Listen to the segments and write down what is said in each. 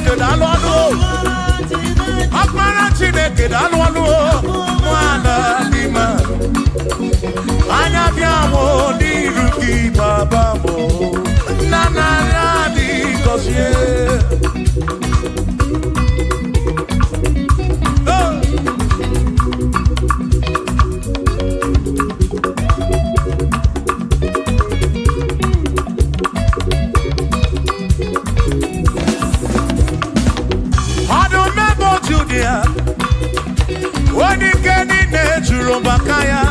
Chineke daalụ ọnụ o. Ọkpara Chineke daalụ ọnụ o. Nwana dị mma. Anya bịa mụ n'iru gị baba mụ. Nna nara dị gọzie. Oh! Ọdụm ebo Judia, onye ike niile juru maka ya.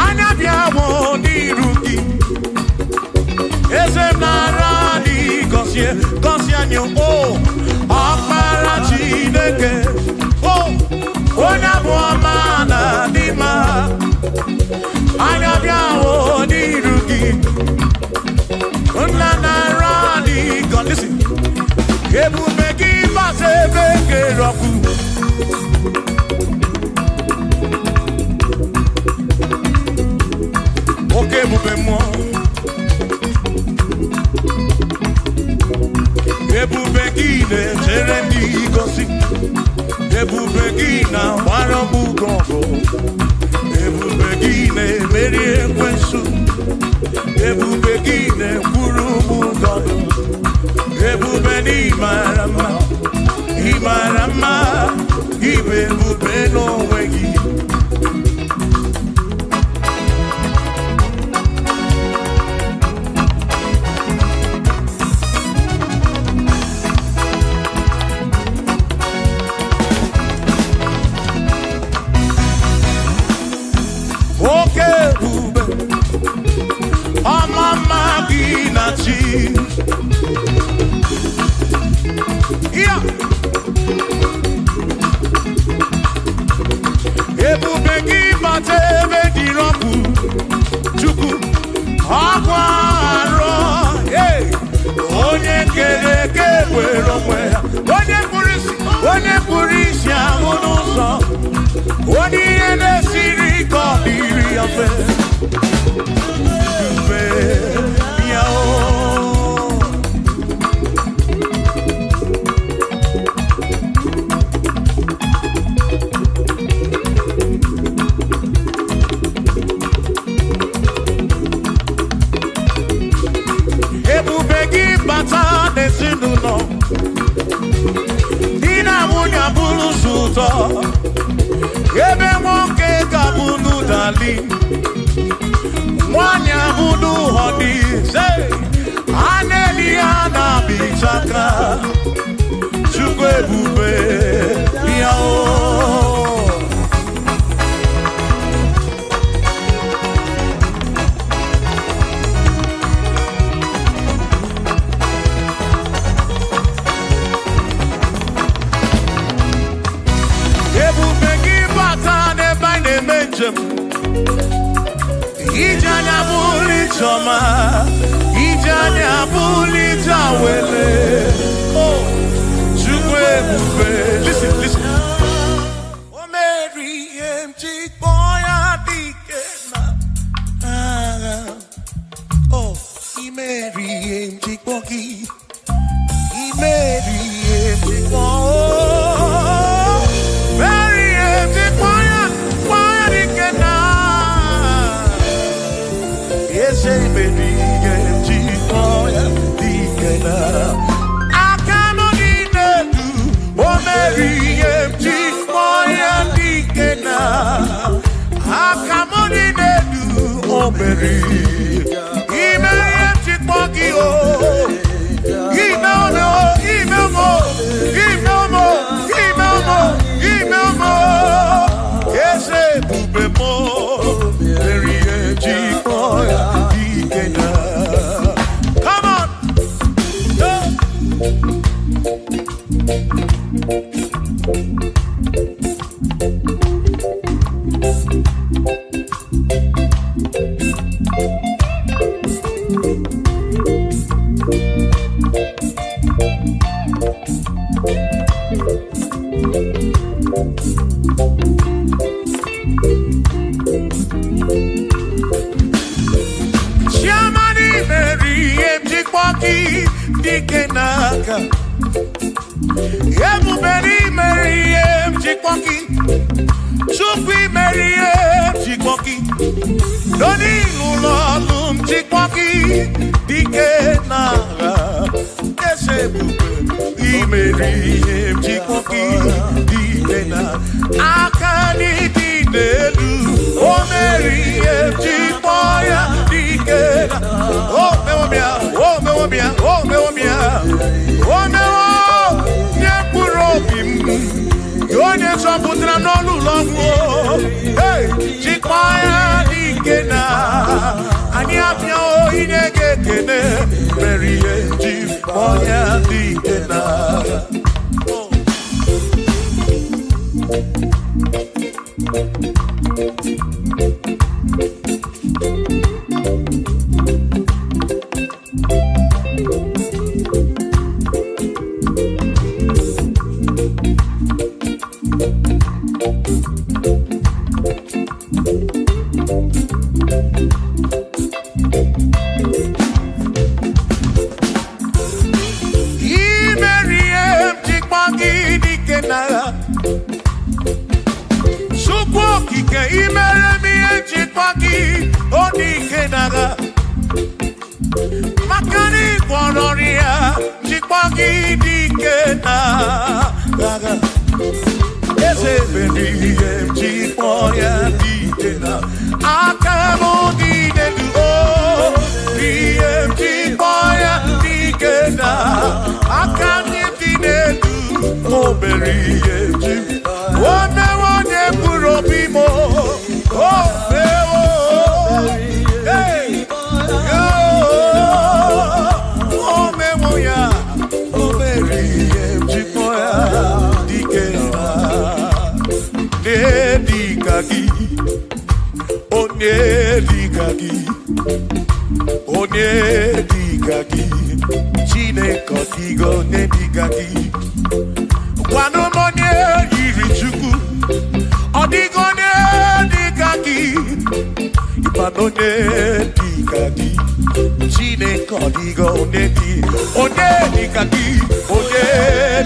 Anya bịa mụ n'iru gị. Eze m nara dị gọzie, gọzie anyị o. Ọkpara Chineke, o, onye abụ ọma na dị mma. Anya bịa mụ n'iru gị. Nna nara dị gọzie. Listen. Ebube gị bata ebe kere ọkụ. Oke ebube mmụọ. Ebube gị na-echere ndị gosi. Ebube gị na-agbara m ugo ọgụ. Ebube gị na-emeri ekwensu. Ebube gị na-ekwuru m ụgọ. Ebube na ịmara mma, ịmara mma, ịbụ ebube n'onwe gị. Oke ebube, ọma mma gị na chi. Ya. Ebube gị bata ebe dịrị ọkụ, Chukwu, ọkwa arọ, hey! Onye kere eke were onwe ya, onye kpụrụ isi ahụ n'ụzọ, onye ihe na-esiri ka ọ dịrị ya mfe. Ebube ya o. Ebube gị bata n'ezinụlọ, di na nwunye abụrụ ụzọ ụtọ, ebe nwoke ga-abụ n'ụdali, nwanyị abụ n'ụhọdị, a na-eli ya na-abịchaka, Chukwu ebube ya o. Ebube gị bata n'ebe anyị na-eme njem, ije anya bụrụ ije ọma, ije anya bụrụ ije awele. Oh, Chukwu ebube. Listen, listen. O meri ihe m ji kpọọ ya dike na agha. Oh, i meri ihe m ji kpọọ gị. I meri ihe m ji kpọọ. Meri ihe m ji kpọọ ya dike na Eze meri ihe m ji kpọọ ya dike na aka nọ n'elu, o meri ihe m ji kpọọ ya dike na aka m dị n'elu, o meri ime ihe m ji kpọọ gị o. Ime ome o, ime ome o, ime ome o, ime ome o, ime ome o. Eze ebube m o, meri ihe m ji kpọọ ya dike na. Come on! Hey! Chiamani meri ihe m ji kpọọ gị dike n'aka. Ebube n'imere ihe m ji kpọ gị. Chukwu imere ihe m ji kpọ gị. N'onye ụlọ ọrụ m ji kpọ gị. Dike n'agha. Eze ebube imere ihe m ji kpọ gị. Dike na aka n'ịdị n'elu. O mere ihe m ji kpọ ya. Dike na o mewo m ya, o mewo m ya, o mewo m ya. O mewo nye mkpụrụ obi m. Onye zọpụtara n'ọnụ ụlọ ọgwụ. Hey, jikwa ya dike na anyị abịa inye gị ekele mere ihe ji kpọọ ya dike na. Imere ihe m ji kpọọ gị dike na Chukwu okike imere m ihe m ji kpọọ gị o dike n'agha. Maka na ị gwọrọ ọrịa ji kpọọ gị dike n'agha. Eze mere ihe m ji kpọọ ya dike na aka m dị n'elu o ihe m ji kpọọ ya dike na aka m dị n'elu o mere ihe m ji o mewo onye mkpụrụ obi m o mewo. Hey! Yo! O mewo ya o mere ihe m ji kpọọ ya dike na onye dịka gị, onye dịka gị, onye dịka gị, Chineke ọ dịghị onye dịka gị. Gwanụ m onye yiri Chukwu, ọ dịghị onye dịka gị, ịmanụ onye dịka gị, Chineke ọ dịghị onye dị, onye dịka gị, onye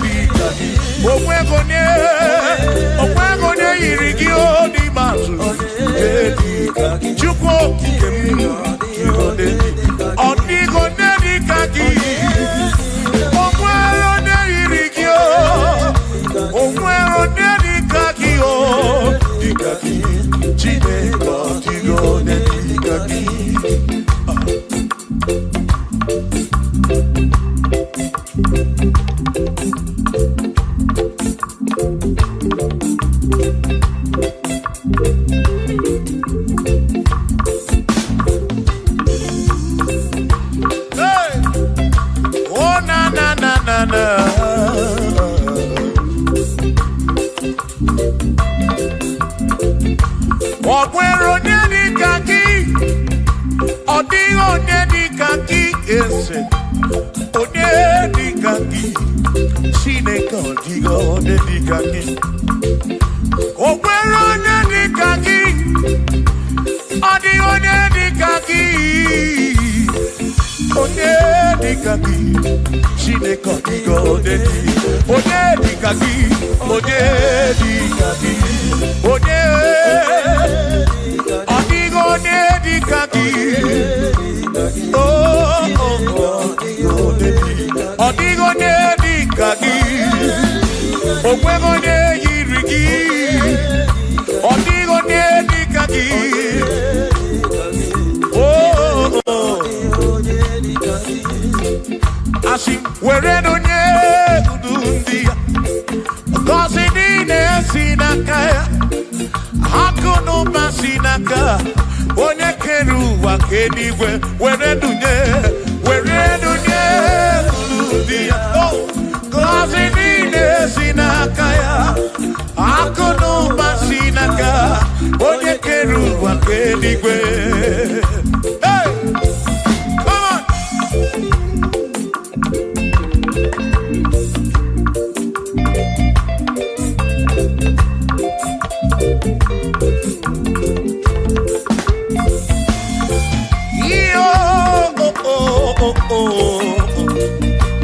dịka gị, onweghị onye, onweghị onye yiri gị o n'ime atụ, onye dịka gị, Chukwu okike m, ọ dịghị onye dịka gị, o nwere onye yiri gị o, o nwere onye dịka gị o, dịka gị, Chineke ọ dịghị onye dịka gị. Hey! Oh na na na na na. Ọ nwere onye dịka gị, ọ dịghị onye dịka gị eze, onye dịka gị, Chineke ọ dịghị onye dịka gị. O nwere onye dịka gị, ọ dịghị onye dịka gị, onye dịka gị, Chineke ọ dịghị onye dị, onye dịka gị, onye dịka gị, onye ọ dịghị onye dịka gị. Oh, oh, oh, ọ dịghị onye dịka gị, o nweghị onye yiri gị, ọ dịghị onye dịka gị. Oh, oh, oh. Asị were onye udu ndị ya, ngọzi niile si n'aka ya, akụ na ụba si n'aka onye kere ụwa ka eluigwe, were dunye, were dunye unu ndị ya. Oh, ngọzi niile si n'aka ya, akụ na ụba si n'aka onye kere ụwa ka eluigwe. Hey! Come on! Yo, oh, oh, oh, oh.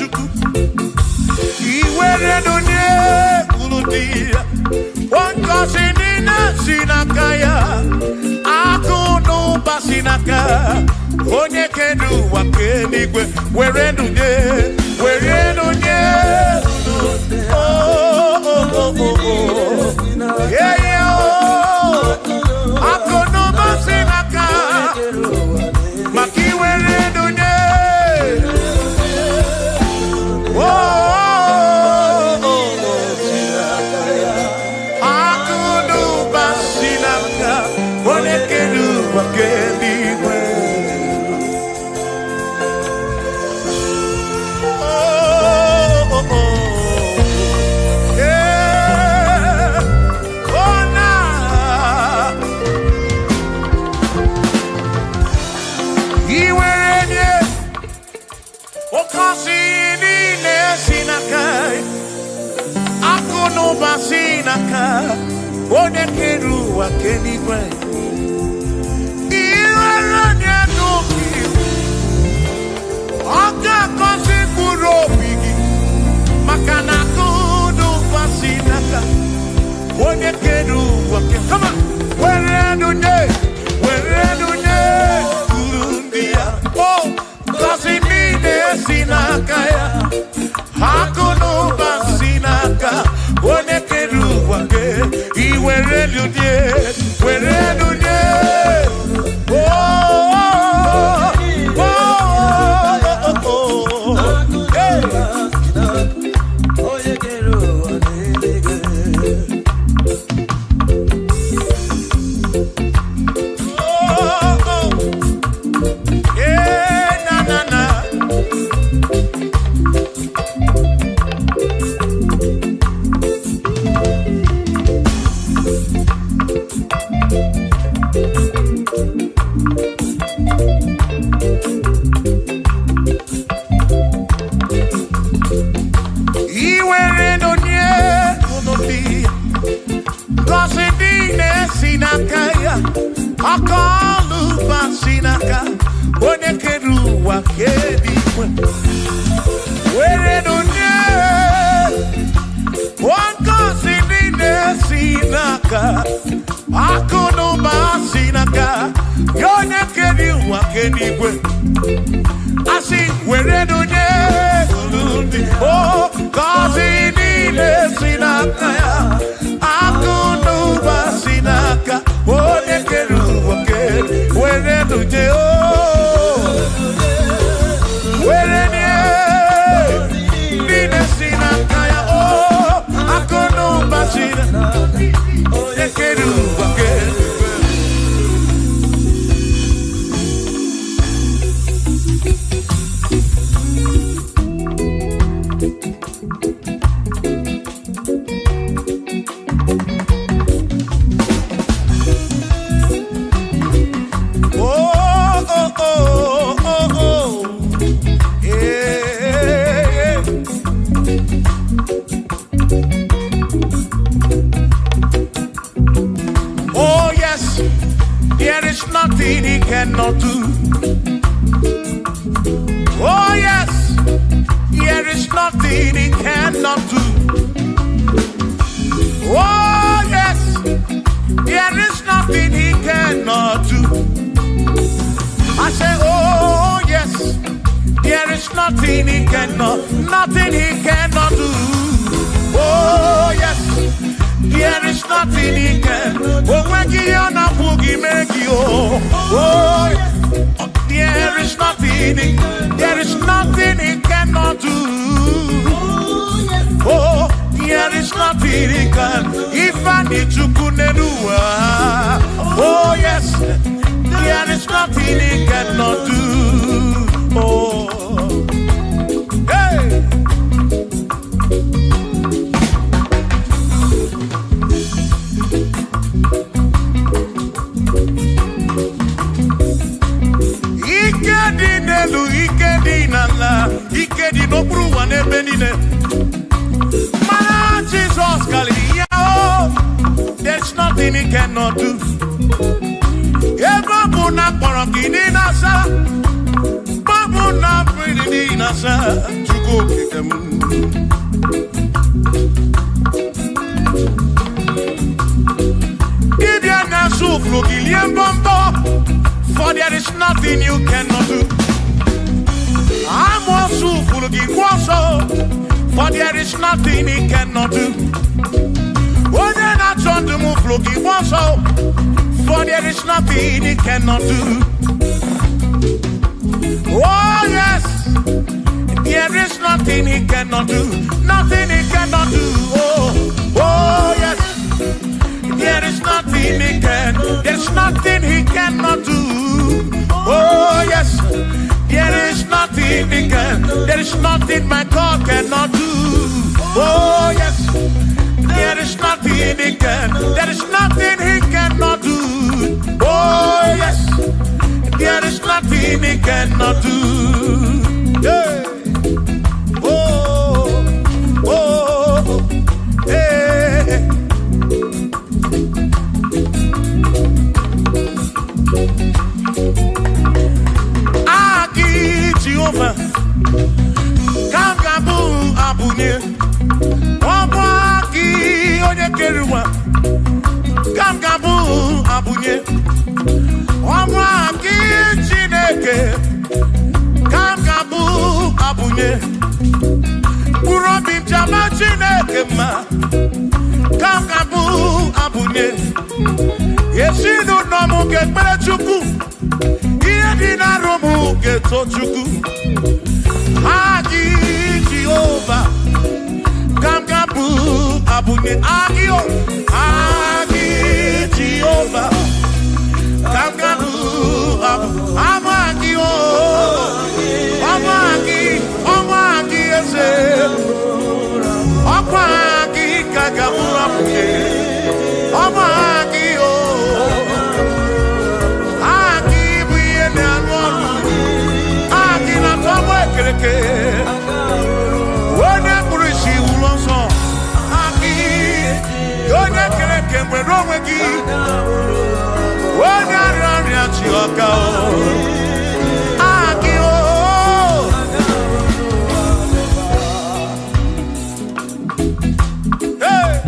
Chukwu. Iwere nụ nye unu dị ya. Ngọzi niile si n'aka ya. Akụ na ụba si n'aka onye kere ụwa kee n'igwe. Were nụ nye, were nụ nye. Oh, oh, oh, oh, oh. Yeah, yeah, oh. Akụ na ụba si n'aka maka iwere nụ nye. Oh, oh, oh, oh. Akụ na ụba si n'aka onye kere ụwa kee n'igwe. Oh, oh, oh. Yeah. Oh, nah. Iwere nye oke osi niile si n'aka ya. Akụ na ụba si n'aka onye kere ụwa kee n'igwe. Iwere nye n'obi, ọ ga-agọzi mkpụrụ obi gị maka na akụ na ụba si n'aka onye kere ụwa kee. Come on. Were nụ nye, were nụ nye uru ndị ya. Oh, ngọzi niile si n'aka ya. Akụ na ụba si n'aka onye kere ụwa kee. Iwere nụ nye, were nụ nye. Oh, oh, oh, oh, oh. Hey. Onye kere ụwa n'eluigwe. Oh, oh. Yeah, na, na, na. Iwere nụ nye unu dị ya. Ngọzi niile si n'aka ya. Aka ọlụ ụba si n'aka onye kere ụwa kee eluigwe. Were nụ nye ngọzi niile si n'aka akụ na ụba si n'aka ya onye kere ụwa kee eluigwe. Asị were nụ nye unu ndị o ngọzi niile si n'aka ya. Akụ na ụba si n'aka onye kere ụwa kee. Were nụ nye o were nye niile si n'aka ya o akụ na ụba si n'aka onye kere ụwa kee. Oh, oh, oh, oh, oh. Yeah. Oh, yes, there is nothing he cannot do. Oh, yes, there is nothing he cannot do. Oh, yes, there is nothing he cannot do. I say, oh, yes, there is nothing he cannot, nothing he cannot do. Oh, yes, there is nothing he can. Oh, when he on a boogie, make you. Oh, there is nothing, there is nothing he cannot do. Oh, there is nothing he can. If I need to kunenua. Oh, yes, there is nothing he cannot do. Oh, hey. Ike dị n'elu, ike dị n'ala, ike dị n'okpuru ụwa n'ebe niile. Mana Jizọs karịrị ya o, there's nothing he cannot do. Ebe ọ bụ na akpọrọ gị n'ịnasa, ọ bụ na mmiri n'ịnasa, Chukwu Chukwu okike m. Dibịa na-asụ ụfụrụ gị lie mbọmbọ, for there is nothing you cannot do. Amụọsụ ụfụrụ gị kwụ ọsọ, for there is nothing he cannot do. Onye na-achọ ndụ m ụfụrụ gị kwụ ọsọ, for there is nothing he cannot do. Oh yes, there is nothing he cannot do. Nothing he cannot do. Oh, oh yes, there is nothing he can. There's nothing he cannot do. Oh yes, there is nothing he can. There is nothing my God cannot do. Oh yes, there is nothing he can. There is nothing he cannot do. Oh yes, there is nothing he cannot do. Yeah. Oh, oh, hey. Aki Jehovah, ka m ga-abụ abụnye. Ọ bụ aki onye kere ụwa, ka m ga-abụ abụnye. Ọ bụ aki Chineke, ka m ga-abụ abụnye. Mkpụrụ obi m ji ama Chineke mma, ka m ga-abụ abụnye. Ezinụlọ m ga-ekpere Chukwu, ihe dị n'arụ m ga-eto Chukwu. Aki Jehova, ka m ga-abụ abụnye. Aki o, aki Jehova, ka m ga-abụ abụ. Abụ aki o, ọmụ aki, ọmụ aki eze. Ọkwa aki ka ga-abụ abụnye. Ọmụ aki o, aki bụ ihe na-arụ ọrụ. Aki na-atọ mụ ekereke. Onye kpụrụ isi wụrụ ọsọ. Aki, onye kere eke nwere onwe gị. Onye arịa ọrịa chi ọka o. Aki o. Hey!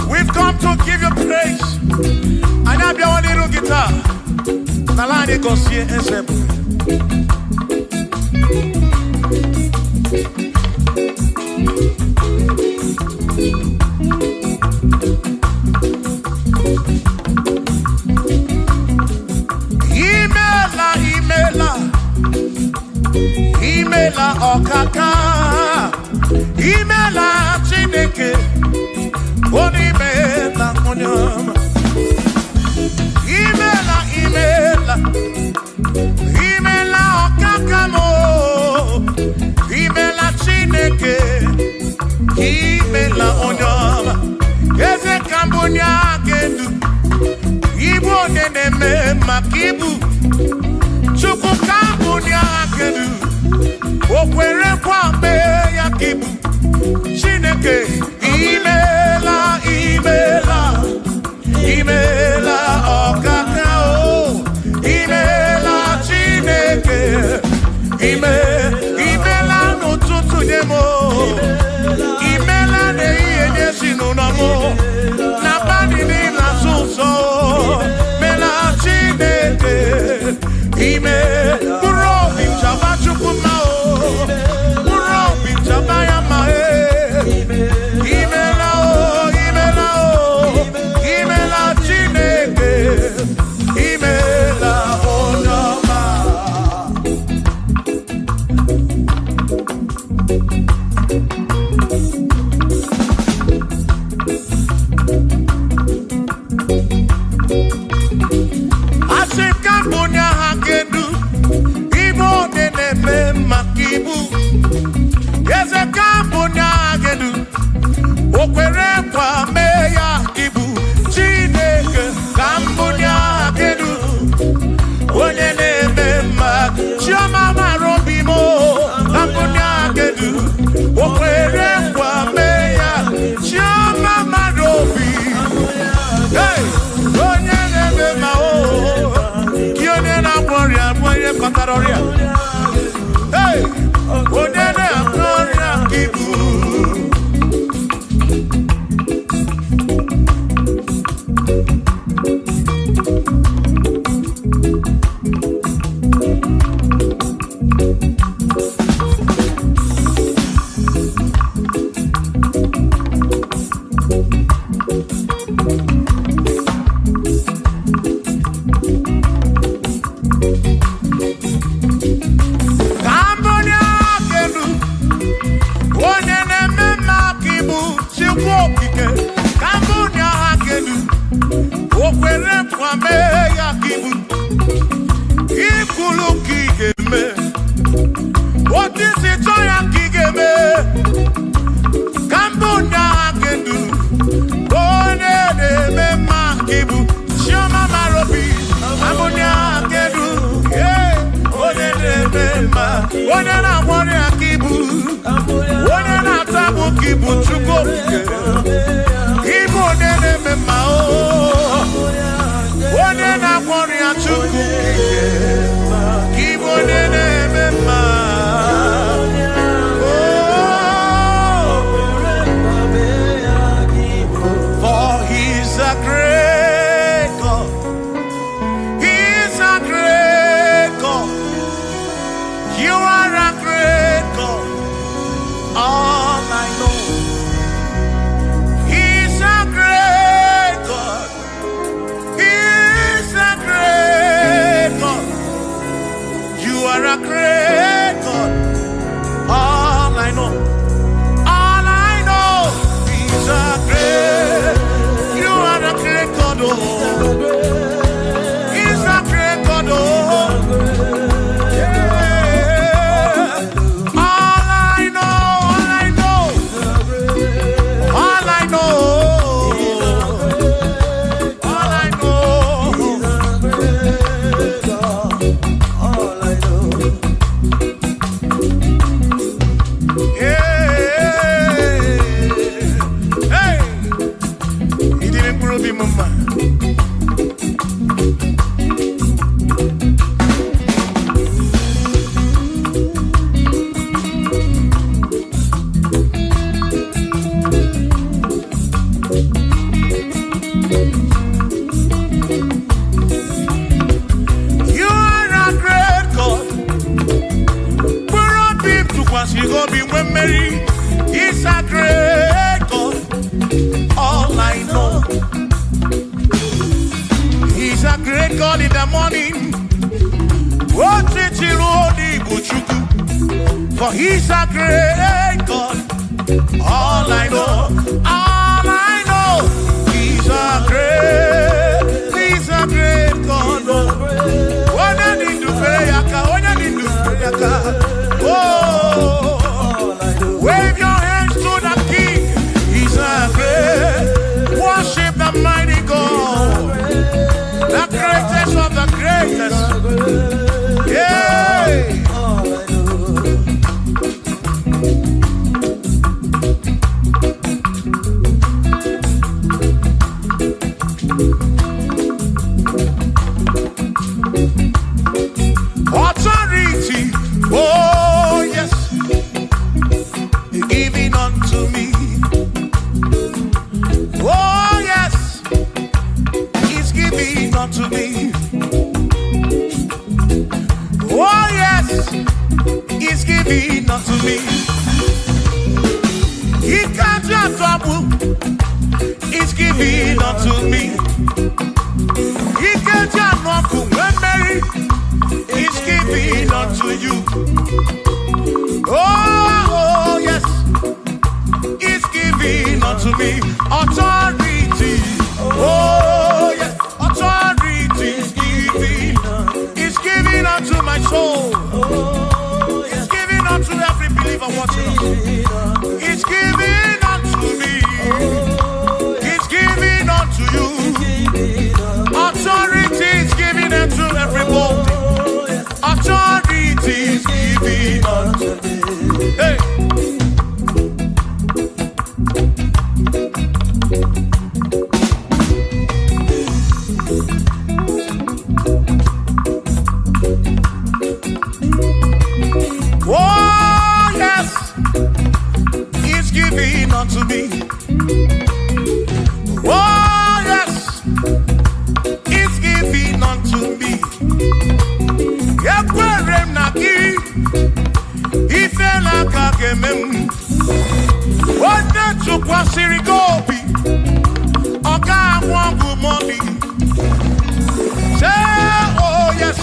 We've come to give you praise. Anyị abịawa n'iru gị taa. N'ala anyị gọzie eze bụ. Imela, imela, imela ọkaka, imela Chineke, onye imela onye ọma. Imela, imela, imela ọkaka m o, imela Chineke, imela onye ọma. Eze ka mbụ onye aka edu, ibu onye na-eme maka ibu. Chukwu ka mbụ onye aka edu, o kwere nkwa mee ya ka ibu. Chineke, imela, imela, imela ọkaka o, imela Chineke, ime, imela n'ụtụtụ nye m o, imela n'ehihie nye ezinụlọ m o, n'abalị niile asụ nsọ o, mela Chineke, ime, mkpụrụ obi m chaba Chukwu mma o, mkpụrụ obi m chaba ya mma e. Imela o, imela o, imela Chineke, imela onye ọma. Asị m ka m bụ onye agha kedu, ibu onye na-eme maka ibu. Eze ka m bụ onye agha kedu, o kwere nkwa mee ya ibu. Chineke ka m bụ onye agha kedu, onye na-eme mma. Chioma mara obi m o, ka m bụ onye agha kedu, o kwere nkwa mee ya. Chioma mara obi. Hey! Onye na-eme mma o, gị onye na kpatara ọrịa. Hey! Onye na-agwọ ọrịa ka ị bụ. Ka m onye aka elu, onye na-eme mma ka ị bụ Chukwu okike. Ka m onye aka elu, o kwere nkwa mee ya ka ị bụ. Ikwulu ka ị ga-eme, otu isi chọọ ya ka ị ga-eme. Ka m bụ onye aka elu, onye na-eme mma ka ị bụ Chioma mara obi. Ka m onye aka elu, yeah, onye na-eme mma, onye na-agwọ ọrịa ka ị bụ, onye na-ata agbụ ka ị bụ Chukwu okike. Ị bụ onye na-eme mma, o onye na-agwọ ọrịa Chukwu okike. Ka ị bụ onye na-eme mma. Oh, for he's a great God. He's a great God. You are a great God. All I know. He's a great God. He's a great God. You are a great God. All I know. All I know. He's a great. You are a great God. Oh. He's a great God. Oh. Yeah. All I know. All I know. All I know. All I know. All I know. Yeah. Hey. Ịdịrị mkpụrụ obi m mma. You are a great God. Mkpụrụ obi m tụkwasịrị gị obi nwee mmeri. He's a great God. All I know. He's a great God in the morning. Otiti ruo n'Igbo Chukwu. For he's a great God. All I know, all I know, he's a great God. Onye dị ndụ fere ya aka, onye dị ndụ fere ya aka. Oh, wave your hands to the King. He's a great, worship the mighty God, the greatest of the greatest. Yeah. All I know. Authority, oh yes, giving unto me. Oh yes, he's giving unto me. Oh yes, he's giving unto me. He can't just trouble. He's giving unto me. He can't just walk when Mary is giving unto you. Oh, yes, he's giving unto me authority. Oh, yes, authority is giving. He's giving unto my soul. He's giving unto every believer watching us. He's giving unto me. He's giving unto you. Authority is given unto everybody. Authority is given unto me. Hey. Tụkwasịrị gị obi, ọ ga-anwụ ọgwụ mọni. Say, oh yes,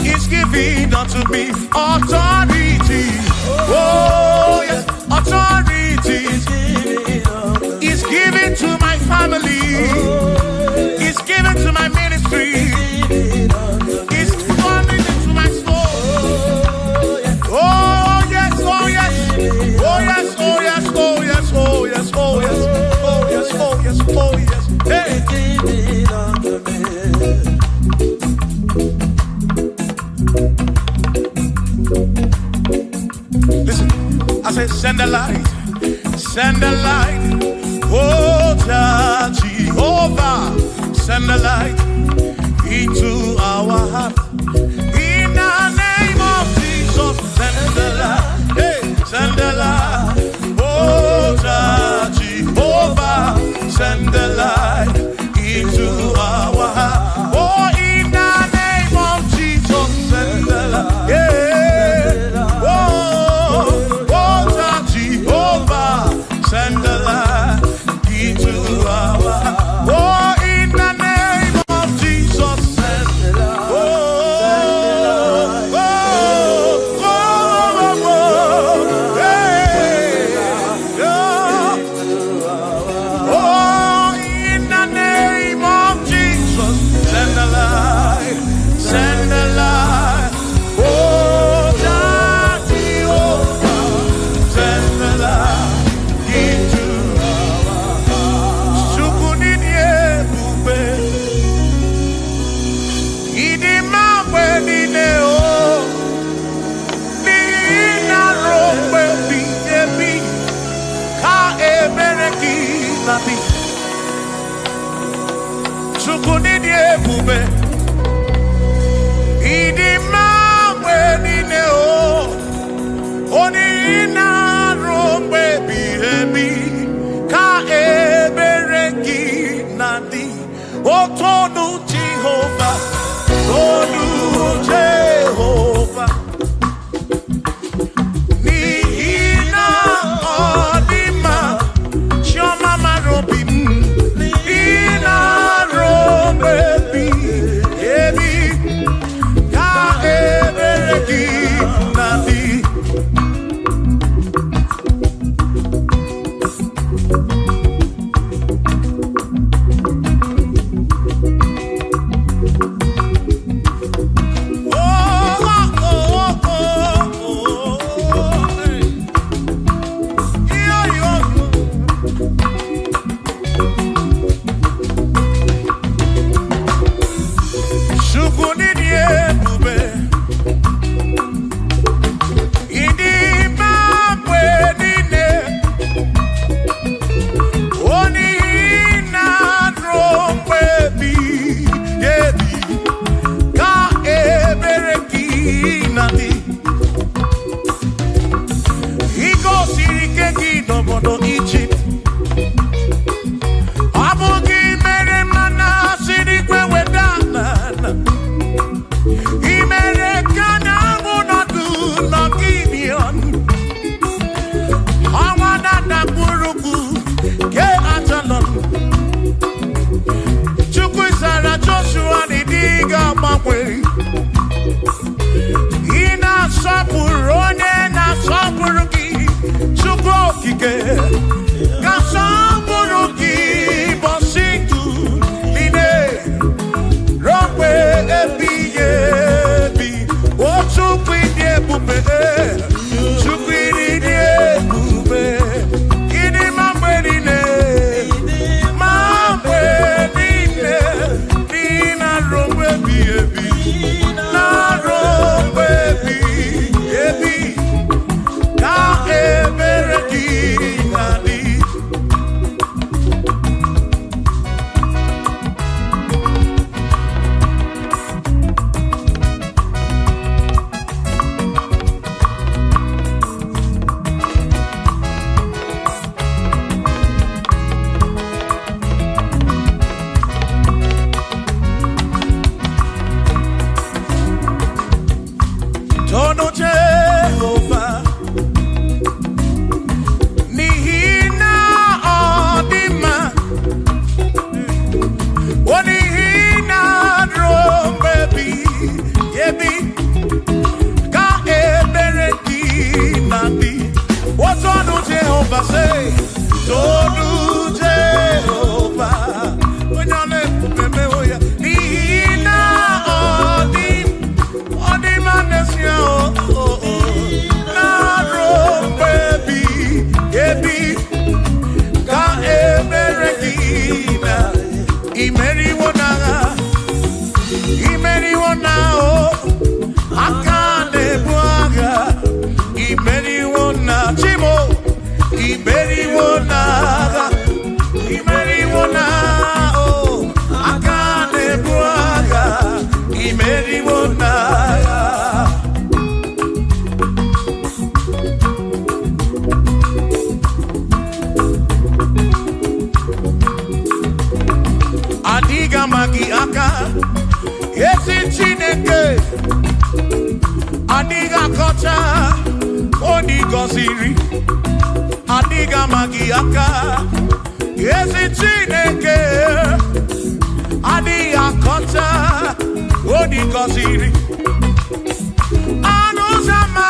he's giving unto me authority. Oh yes, authority is given to my family. It's given to my ministry. It's coming into my soul. Oh yes, oh yes, oh yes, oh yes, oh yes, oh yes, oh yes, oh yes, oh yes, oh yes. Hey. Listen, I said, send the light, send the light. Oh, Jehovah, send the light into our heart. In the name of Jesus, send the light. Hey, send the light. Oh, Jehovah, send the light into our heart. Oh, in the name of Jesus, send the light. Yeah. Oh, oh, Jehovah, send the light into our heart. Oh, in the name of Jesus, send the light. Oh, oh, oh, oh, oh, hey, oh. Oh, in the name of Jesus, send the light, send the light. Oh, Jehovah, send the light into our heart. Chukwu n'ịdị ebube, ịdị mma mgbe niile, o. N'ihi na ruo mgbe ebighị ebi, ka ebere gị na-adị. Chukwu n'ịdị ebube, ịdị mma mgbe niile, o. Onye na-arụ mgbe ebighị ebi, ka ebere gị na-adị. Otonu Jehova, tonu Jehova, n'ihi na ọ dị mma, chiọma mara obi m. N'ihi na arụ mgbe ebighị ebi, ka ebere gị na-adị. Oh, oh, oh, oh, oh, hey. Yo, yo. Chukwu n'ịdị ebube, ịdị mma mgbe niile, onye na-arụ mgbe ebighị ebi, ka ebere gị na-adị. I gosiri ike gị n'obodo Ijipt, ọ bụ gị mere mana si n'igwe weda n'ala. I mere ka na-amụ nọdụ n'Gibion. Ọnwa na-adakpụrụkwu ke Ajalon. Chukwu zara Joshua na ịdị ga-agbanwe. Ị na-asọpụrụ onye na-asọpụrụ gị, Chukwu okike. Ka sọpụrụ gị bọsị ndụ niile, ruo mgbe ebighị ebi. O Chukwu ịdị ebube, Chukwu ịdị ebube, ịdị mma mgbe niile, ma mgbe niile, n'ihi na ruo mgbe ebighị ebi. Jehovah, say, Tonu Jehovah. Onye ọ na-ebube ya, n'ihi na ọ dị, ọ dị mma n'ezie, o, o, na-arụ mgbe ebighị ebi ka emere gị na imeriwo n'agha, imeriwo na o aka na-ebu agha, imeriwo na chimo, imeriwo n'agha, imeriwo na o aka na-ebu agha, imeriwo n'agha. Adịghị ama gị aka, ezi Chineke, adịghị akọcha onye gọziri, adịghị ama gị aka, ezi Chineke, adịghị akọcha onye gọziri. Anụ ụzọ ama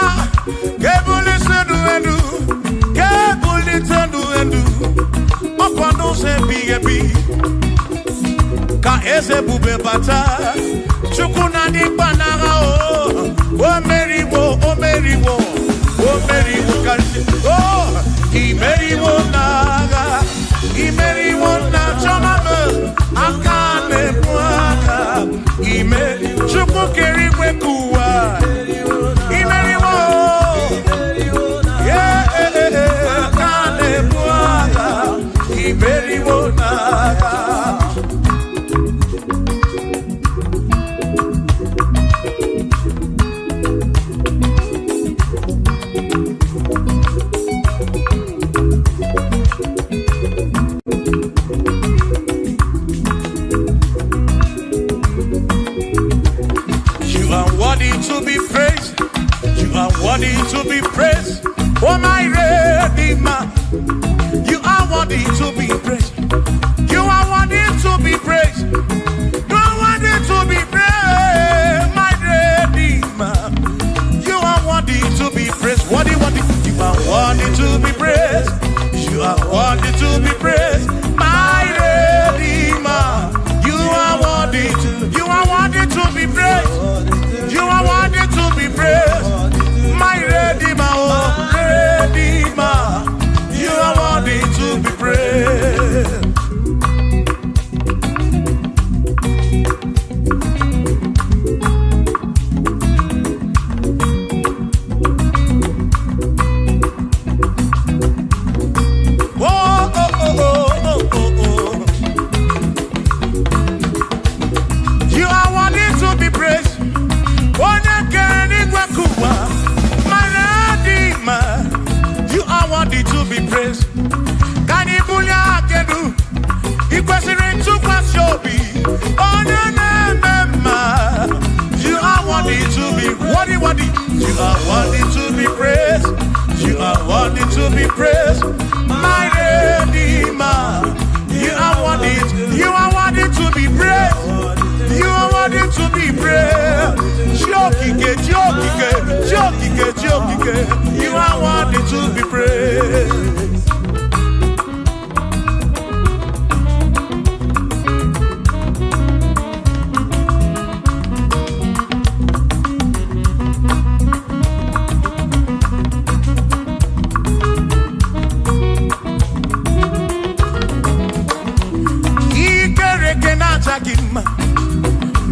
ga-ebulite ndụ elu, ga-ebulite ndụ elu, ọkwa n'ụzọ ebighị ebi ka eze bube bata. Chukwu na dị mkpa n'agha, o o meriwo, o meriwo, o meriwo karịsịa, o imeriwo n'agha, imeriwo na chọma m aka na-ebu aka, ime Chukwu kere igwe ka ụwa, imeriwo, yeah, aka na-ebu agha, imeriwo n'agha. You are worthy to be praised. You are worthy to be praised. Oh, my Redeemer. You are worthy to be praised. You are worthy to be praised. You are worthy to be praised, my Redeemer. You are worthy to be praised. Worthy, worthy. You are worthy to be praised. You are worthy to be praised, my Redeemer. You are worthy to. You are worthy to be praised. You are worthy to be praised, my Redeemer, oh Redeemer. You are worthy to be praised. Oh, oh, oh, oh, oh, oh, oh. You are worthy to be praised. Onye kere n'igwe ka ụwa, my Redeemer. You are worthy to be praised. Ka anyị bulie aka elu, ị kwesịrị ntụkwasị obi, onye na-eme mma. You are worthy to be worthy, worthy. You are worthy to be praised. You are worthy to be praised, my Redeemer. You are worthy. You are worthy to be praised. You are worthy to be praised. Chiokike, Chiokike, Chiokike, Chiokike. You are worthy to be praised. Ikereke na-acha gị mma.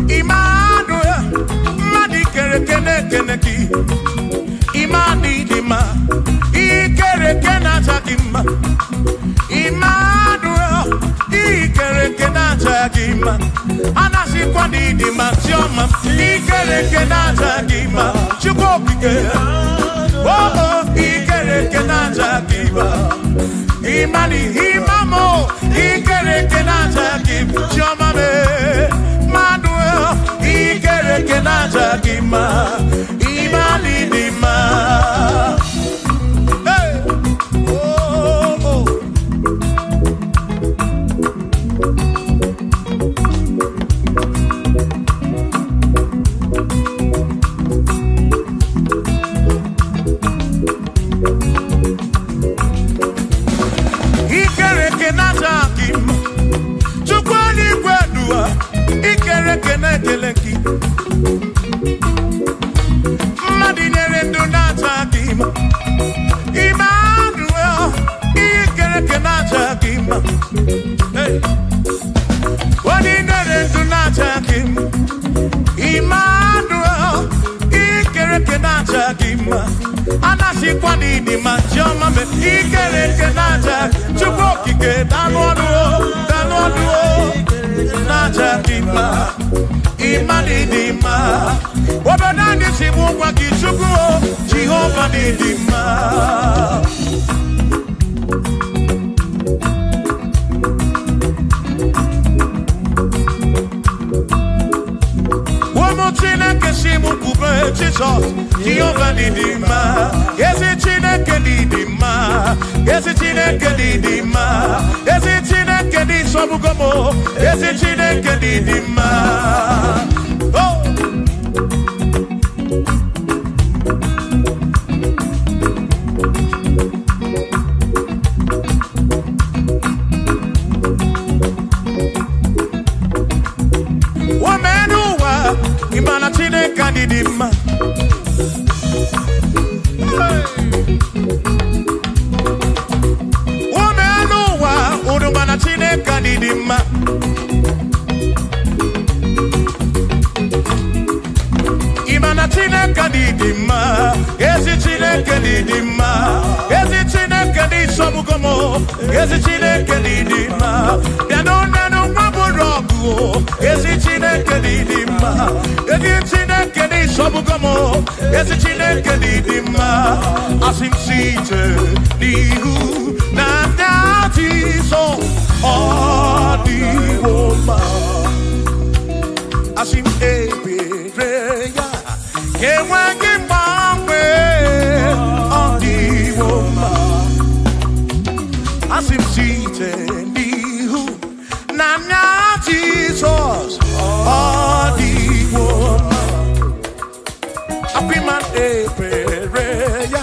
Emmanuel, mmadụ ikereke na-ekene gị. Imani dị mma, ikereke na-acha gị mma. Emmanuel, ikereke na-acha gị mma. Anasịkwa na ịdị mma, Chiọma, ikereke na-acha gị mma. Chukwu okike, oh, oh, ikereke na-acha gị mma. Imani, imamo, ikereke na-acha gị mma. Chiọma me, Emmanuel, ikereke na-acha gị mma. Imani dị mma. Hey! Oh, oh. na-aja gị mma, anasikwa n'ịdị mma, chiọma me ikere eke na-aja, Chukwu okike danụ ọnụ o, danụ ọnụ o, na-aja gị mma, ịma n'ịdị mma. Obodo anyị si bụ ngwa gị Chukwu o, Jehova n'ịdị mma. Chineke si m kwube Jizọs, Jehova dị mma, ezi Chineke dị mma, ezi Chineke dị mma, ezi Chineke dị sọgbugo m, ezi Chineke dị mma. Oh! Imana Chineke dị mma. Ume n'ụwa, unu mana Chineke dị mma. Imana Chineke dị mma, ezi Chineke dị mma, ezi Chineke dị sọgbugo m, ezi Chineke dị mma. Bịa n'ụlọ nwa bụrụ ọgụ, ezi Chineke dị mma, ezi Chineke dị sọgbugo m, ezi Chineke dị mma. Asị m site n'ihu na ndị Jizọs ọ dịwo mma. Asị m ebere ya enweghị mgbanwe, ọ dịwo mma. Asị m site n'ihu na ndị Jizọs ọ dịwo mma. Apịma ebere ya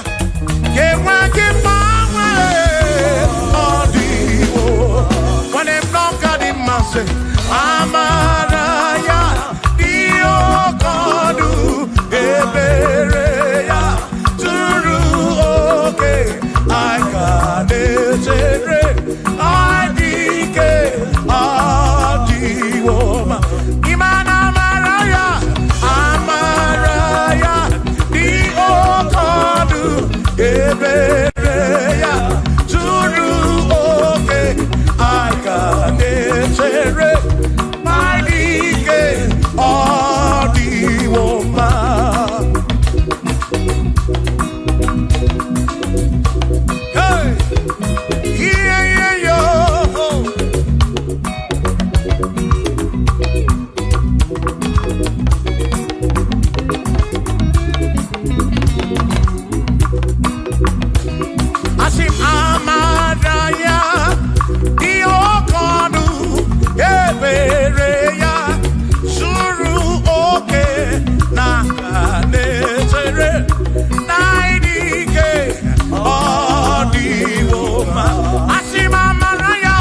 enweghị mgbanwe, ọ dịwo. Nwanne m n'ọka dị mma sị, amara ya dị oke ọnụ, ebere ya zuru oke, anyị ka na-echere, anyị dị ike, ọ dịwo mma. Ịma na amara ya, amara ya dị oke ọnụ, ebere ya zuru oke, anyị ka na-echere, anyị dị ike, ọ dịwo mma. Hey! Yeah, yeah, yo. Asị m amara ya dị oke ọnụ, ebere ya zuru oke, na na-echere, na ịdị ike, ọ dịwo mma. Asị m amara ya,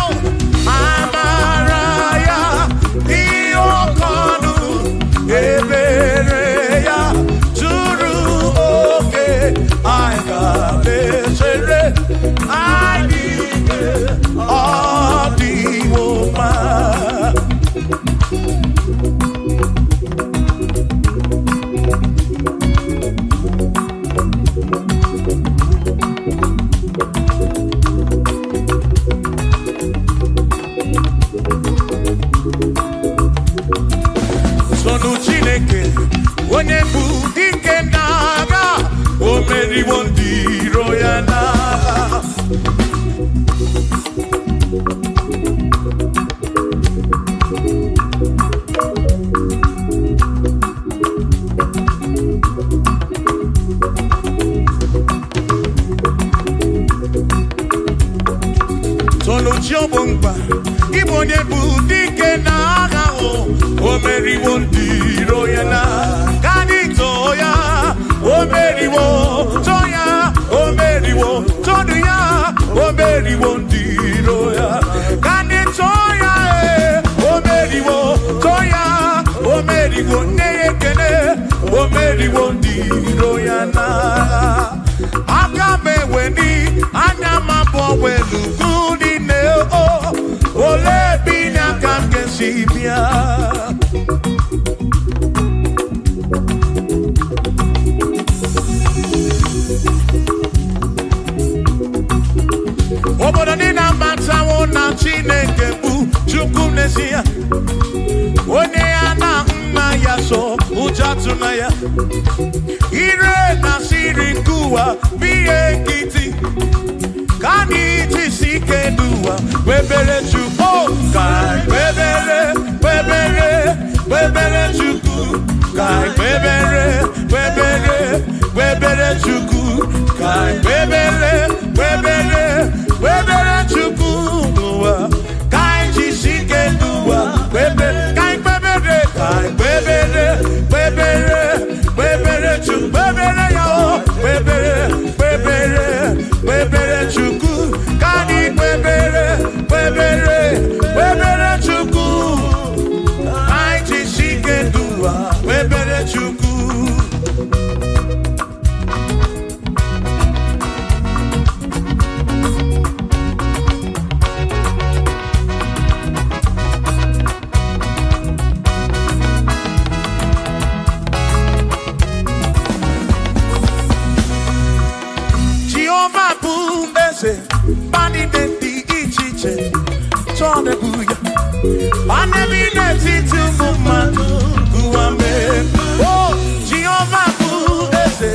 amara ya dị oke ọnụ, ebere ya zuru oke, anyị ga na-echere, anyị dị ike, ọ dịwo mma. Sonu Chineke, onye bụ dike n'agha, o meriwo ndị iro ya n'agha. Sonu chi ọ bụ mkpa, ịbụ onye bụ dike n'agha, o meriwo ndị iro ya n'agha. Ka anyị too ya, o meriwo, too ya, o meriwo, tonu ya, o meriwo ndị iro ya. Ka anyị too ya, o meriwo, too ya, o meriwo, nne ya ekene, o meriwo ndị iro ya n'agha. Aka m eweni, anya m abụọ welu ugwu niile, o olee ebe inye aka m ga-esi bịa? atụna ya. Ire na siri nke ụwa bụ ihe nkịtị. Ka anyị jisi ike n'ụwa kwebere Chukwu. Ka anyị kwebere, kwebere, kwebere Chukwu. Ka anyị kwebere, kwebere, kwebere Chukwu. Ka anyị kwebere, kwebere, kwebere Chukwu n'ụwa. Ka anyị jisi ike n'ụwa kwebere. Ka anyị kwebere, ka anyị kwebere, kwebere, kwebere Chukwu. Kwebere ya o, kwebere, kwebere, kwebere Chukwu. Ka anyị kwebere, kwebere, kwebere Chukwu. Ka anyị jisi ike n'ụwa kwebere Chukwu. Jehova bụ eze, mba niile dị iche iche chọọ na-ebu ya. Ọ na-ebi n'etiti ụmụ mmadụ ụwa mee. O Jehova bụ eze,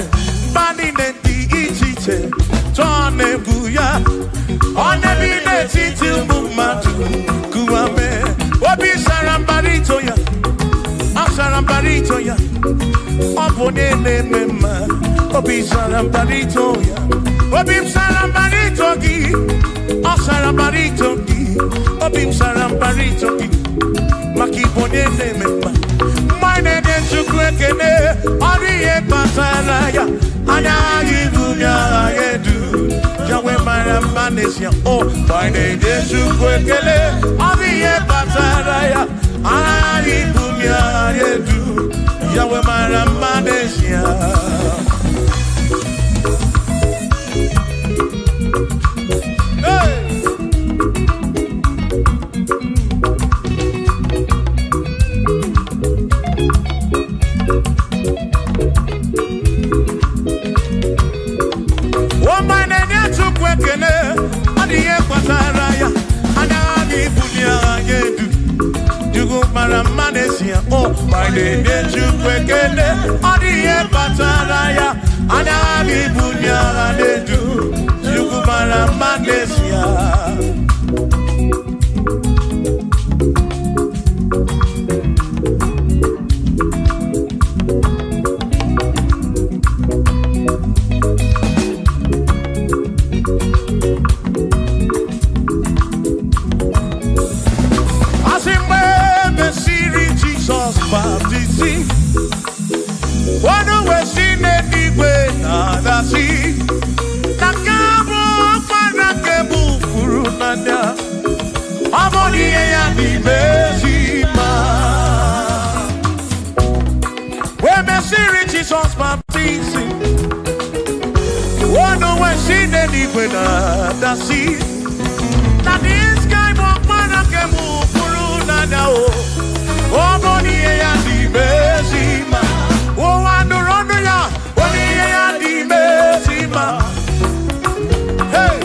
mba niile dị iche iche chọọ na-ebu ya. Ọ na-ebi n'etiti ụmụ mmadụ ụwa mee. Obi sara mbara ito ya, ọ sara mbara ito ya. Ọ bụ onye na-eme mma, obi sara mbara ito ya. Obi m sara mbara ito gị, ọ sara mbara ito gị. Obi m sara mbara ito gị, maka ịbụ onye na-eme mma. Mgbe anyị na-enye Chukwu ekele, ọ dị ihe kpatara ya. Anya anyị bụ agha ya edu, ya wee mara mma n'ezie. O, mgbe anyị na-enye Chukwu ekele, ọ dị ihe kpatara ya. Anya anyị bụ agha ya edu, ya wee mara mma n'ezie. Hey! Ụmụ na-enye Chukwu ekele, ọ dị ihe kpatara ya. Anya ha ga-ebuli agha ya edu. Chukwu mara mma n'ezie. O, ma na-enye Chukwu ekele, ọ dị ihe kpatara ya. Anya ha ga-ebuli agha na-edu. Chukwu mara mma n'ezie. Asị mgbe e mesịrị Jizọs baptizim, ọnụ wee si n'eluigwe na-adasị, na nke a bụ ọkpara nke bụ furu n'anya, ọ bụ na ihe ya n'ime ezi mma. Wee mesịrị Jizọs baptizim, ọnụ wee si n'eluigwe na-adasị, na this guy bụ ọkpara nke bụ furu n'anya o. Ọ bụ na ihe ya n'ime ezi mma. Ụwa nụrụ ọnụ ya, onye ihe ya n'ime ezi mma. Hey!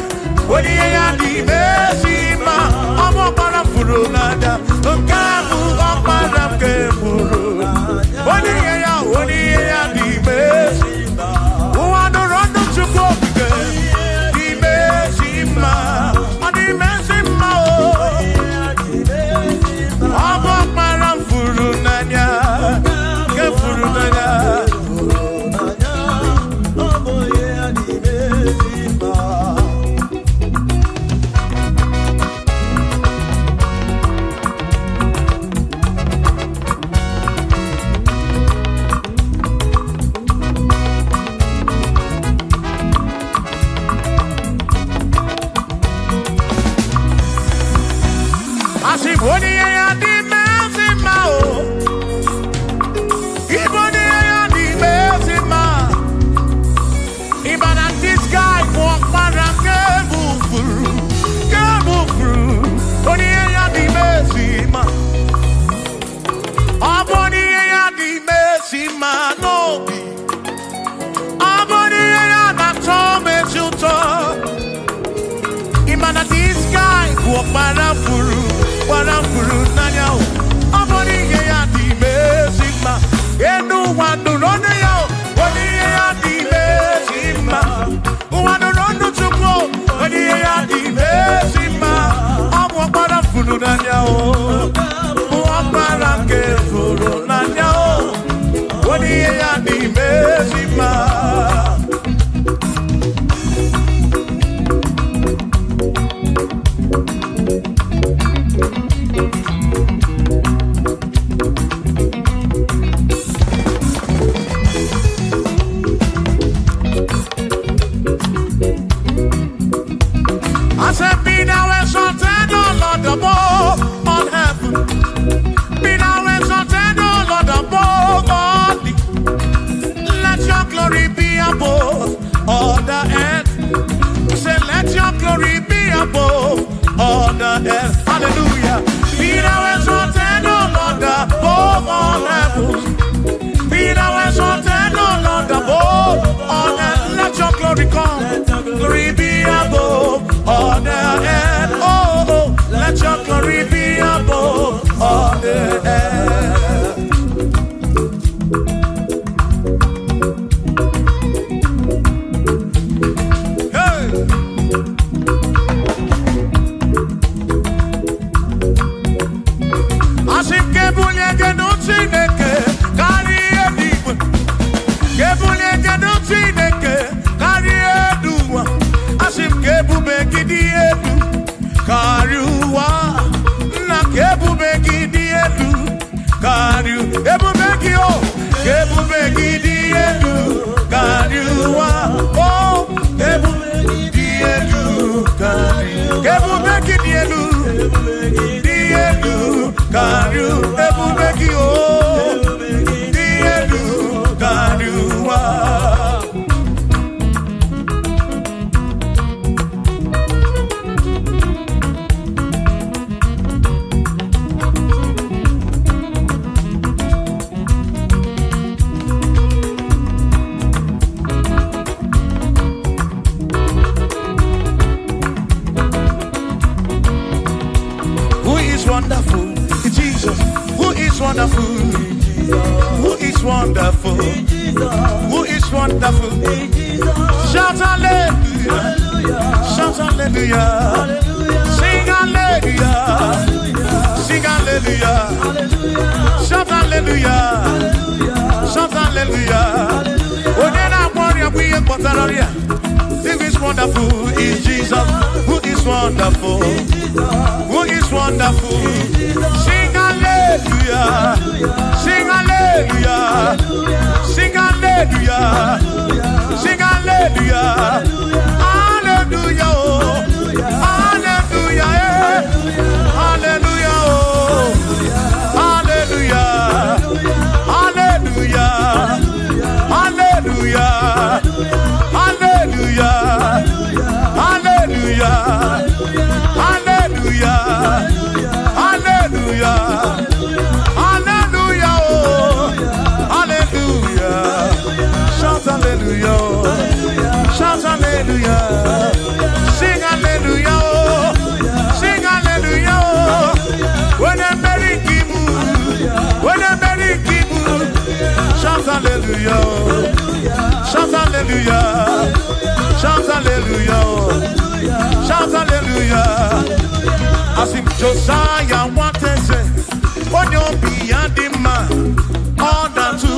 Onye ihe ya n'ime ezi mma. Ọ bụ ọkpara m furu n'anya, nke a bụ ọkpara nke furu. Onye ihe ya, onye ihe ya n'ime ezi mma. Ụwa nụrụ ọnụ Chukwu okike, n'ime ezi mma. Ọ n'ime ezi mma o. Ọ bụ ọkpara m furu n'anya, nke furu n'anya. Asị m onye ihe ya dị ezi mma o. Ịbụ onye ihe ya dị ezi mma. Ịma na this guy bụ ọkpara nke bụ furu, nke bụ furu. Onye ihe ya dị ezi mma. Ọ bụ onye ihe ya dị ezi mma n'obi. Ọ bụ onye ihe ya na-atọ m ezi ụtọ. Ịma na this guy bụ ọkpara furu, gbara furu n'anya o. Ọ bụ n'ihe ya dị ime ezi mma. Enu Ụwa nụrụ ọnụ ya, onye ihe ya dị ezi mma. Ụwa nụrụ ọnụ Chukwu, onye ihe ya dị ezi mma. Ọ bụ ọkpara furu n'anya o, bụ ọkpara nke furu n'anya o, onye ihe ya dị ezi mma. I said, be thou exalted, O Lord, above all heaven. Be thou exalted, O Lord, above all the. Let your glory be above all the earth. Say, let your glory be above all the earth. Hallelujah. Be thou exalted, O Lord, above all heavens. Be thou exalted, O Lord, above all earth. Let your glory come. Glory be above all the earth. Oh, oh, let your glory be above all the earth. Hey! Asị m ka ebulie gị nụ Chineke karịa eluigwe. Ka ebulie gị nụ Chineke karịa elu ụwa. Asị m ka ebube gị dị elu karịa ụwa. Nna, ka ebube gị dị elu karịa ebube gị o. Ka ebube gị dị elu karịa ụwa. O, ka ebube gị dị elu karịa. Ka ebube gị dị elu. Dị elu karịa ebube gị o, dị elu karịa ụwa. Who is wonderful? Jesus. Who is wonderful? Who is wonderful? Who is wonderful? Shout hallelujah. Shout hallelujah. Sing hallelujah. Sing hallelujah. Shout hallelujah. Shout hallelujah. Onye na-agwọ ọrịa bụ ihe kpọtara ọrịa. Who is wonderful is Jesus. Who is wonderful? Who is wonderful? Sing hallelujah. Sing hallelujah. Sing hallelujah. Sing hallelujah. Hallelujah. Oh. Hallelujah. Eh. Hallelujah. Oh. Hallelujah. Hallelujah. Hallelujah. Hallelujah. Hallelujah. Hallelujah. Hallelujah. Hallelujah. Oh. Hallelujah. Shout hallelujah. Shout hallelujah. Sing hallelujah. Oh. Sing hallelujah. Oh. When I'm very kibu. When I'm very kibu. Shout hallelujah. Shout hallelujah. Shout hallelujah. Shout hallelujah. Asị m Josiah nwateze, onye obi ya dị mma, ọ na-atụ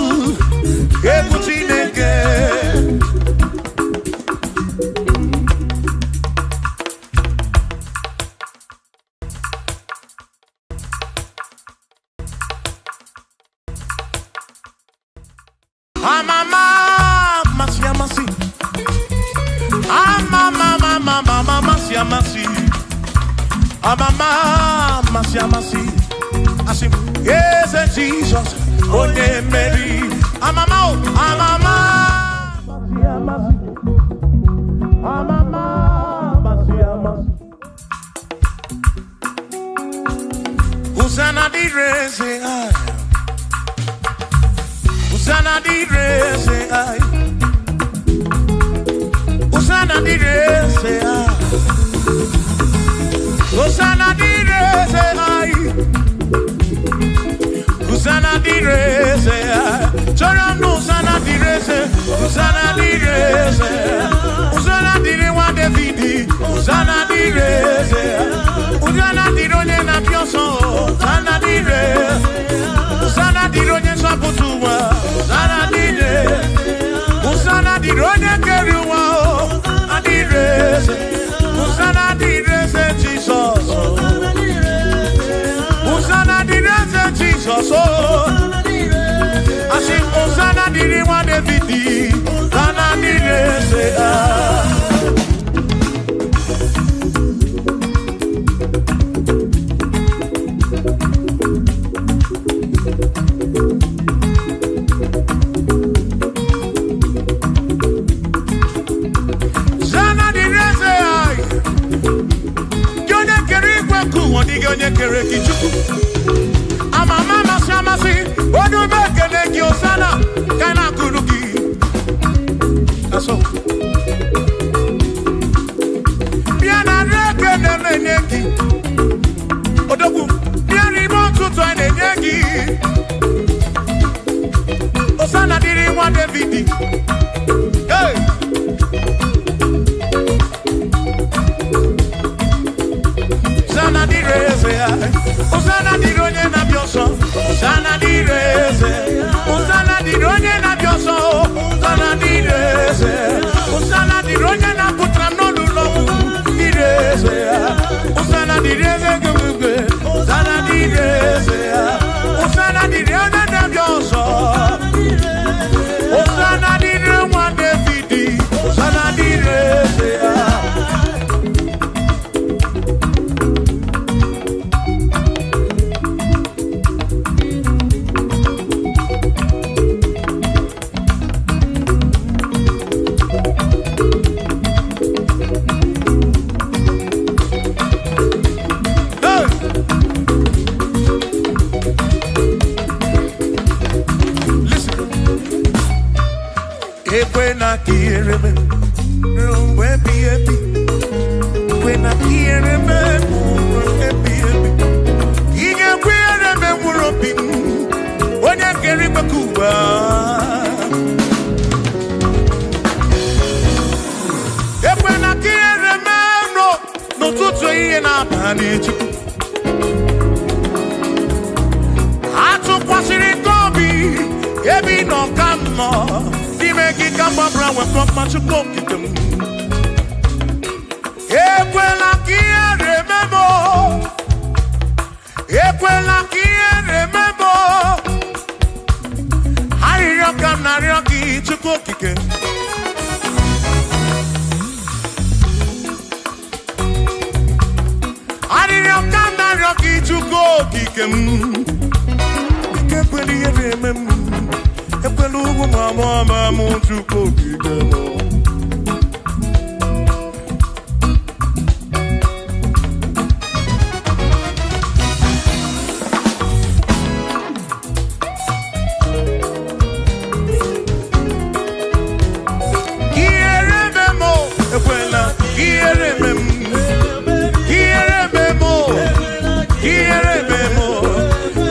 egwu Chineke. Amama amasị amasị. Amama amama amasị amasị. Amama amasị amasị. Asị m eze Jizọs onye mmeri. Amama o, amama amasị amasị. Amama amasị amasị. Hosanna dịrị eze anyị. Hosanna dịrị eze anyị. Hosanna dịrị eze anyị. Hosanna dịrị eze anyị. Hosanna dịrị eze. Chọrọ m na Hosanna dịrị eze. Hosanna dịrị eze. Hosanna dịrị nwa David. Hosanna dịrị eze. Hosanna dịrị onye na-abịa ọsọ. Hosanna dịrị. Hosanna dịrị onye nzọpụta ụwa. Hosanna dịrị. Hosanna dịrị onye kere ụwa. Hosanna dịrị eze. Hosanna dịrị eze Jizọs. Hosanna dịrị eze Jizọs. Asị Hosanna dịrị nwa David. Hosanna dịrị eze. Hosanna dịrị eze. Gị onye kere igwe nke ụwa, dịghị onye kere gị Chukwu. Amama amasị amasị, onye ume ekele gị Hosanna, ka a na-akụrụ gị. Asọ. Bịa na nri ekele na-enye gị. Odogwu, bịa n'ime ụtụtụ a na-enye gị. Hosanna dịrị nwa David. Hey! Hosanna dịrị eze ya. Hosanna dịrị onye na-abịa ọsọ. Hosanna dịrị eze. Hosanna dịrị onye na-abịa ọsọ. Hosanna dịrị eze. Hosanna dịrị onye na-apụtara m n'ụlọ ọgwụ. Dịrị eze ya. Hosanna dịrị eze gị. Hosanna dịrị eze ya. Hosanna dịrị onye na-abịa ọsọ. Hosanna dịrị nwa David. Hosanna dịrị eze ya. Hey! Listen. Ekwena ka ihere mee ruo mgbe ebighị ebi. Ekwena ka ihere mee ruo mgbe ebighị ebi. Ị ga-ekwe ihere mee mkpụrụ obi m, onye kere igwe ka ụwa. Ekwena ka ihere mee m n'ụtụtụ ehihie na abalị Chukwu. Atụkwasịrị gị obi ebe ị nọ ka m nọ n'ime gị ka m gbabara nwekọ mma Chukwu okike m. Ekwela ka ihere mee m o. Ekwela ka ihere mee m o. Arịrịọ ka m na-arịọ gị Chukwu okike. Arịrịọ ka m na-arịọ gị Chukwu okike m. Ike ekwela ihere eme m. Ekwela ugwu ma mụ ama m Chukwu okike m. Ihere eme m o, ekwela ihere eme m. Ihere eme m o, ihere eme m o.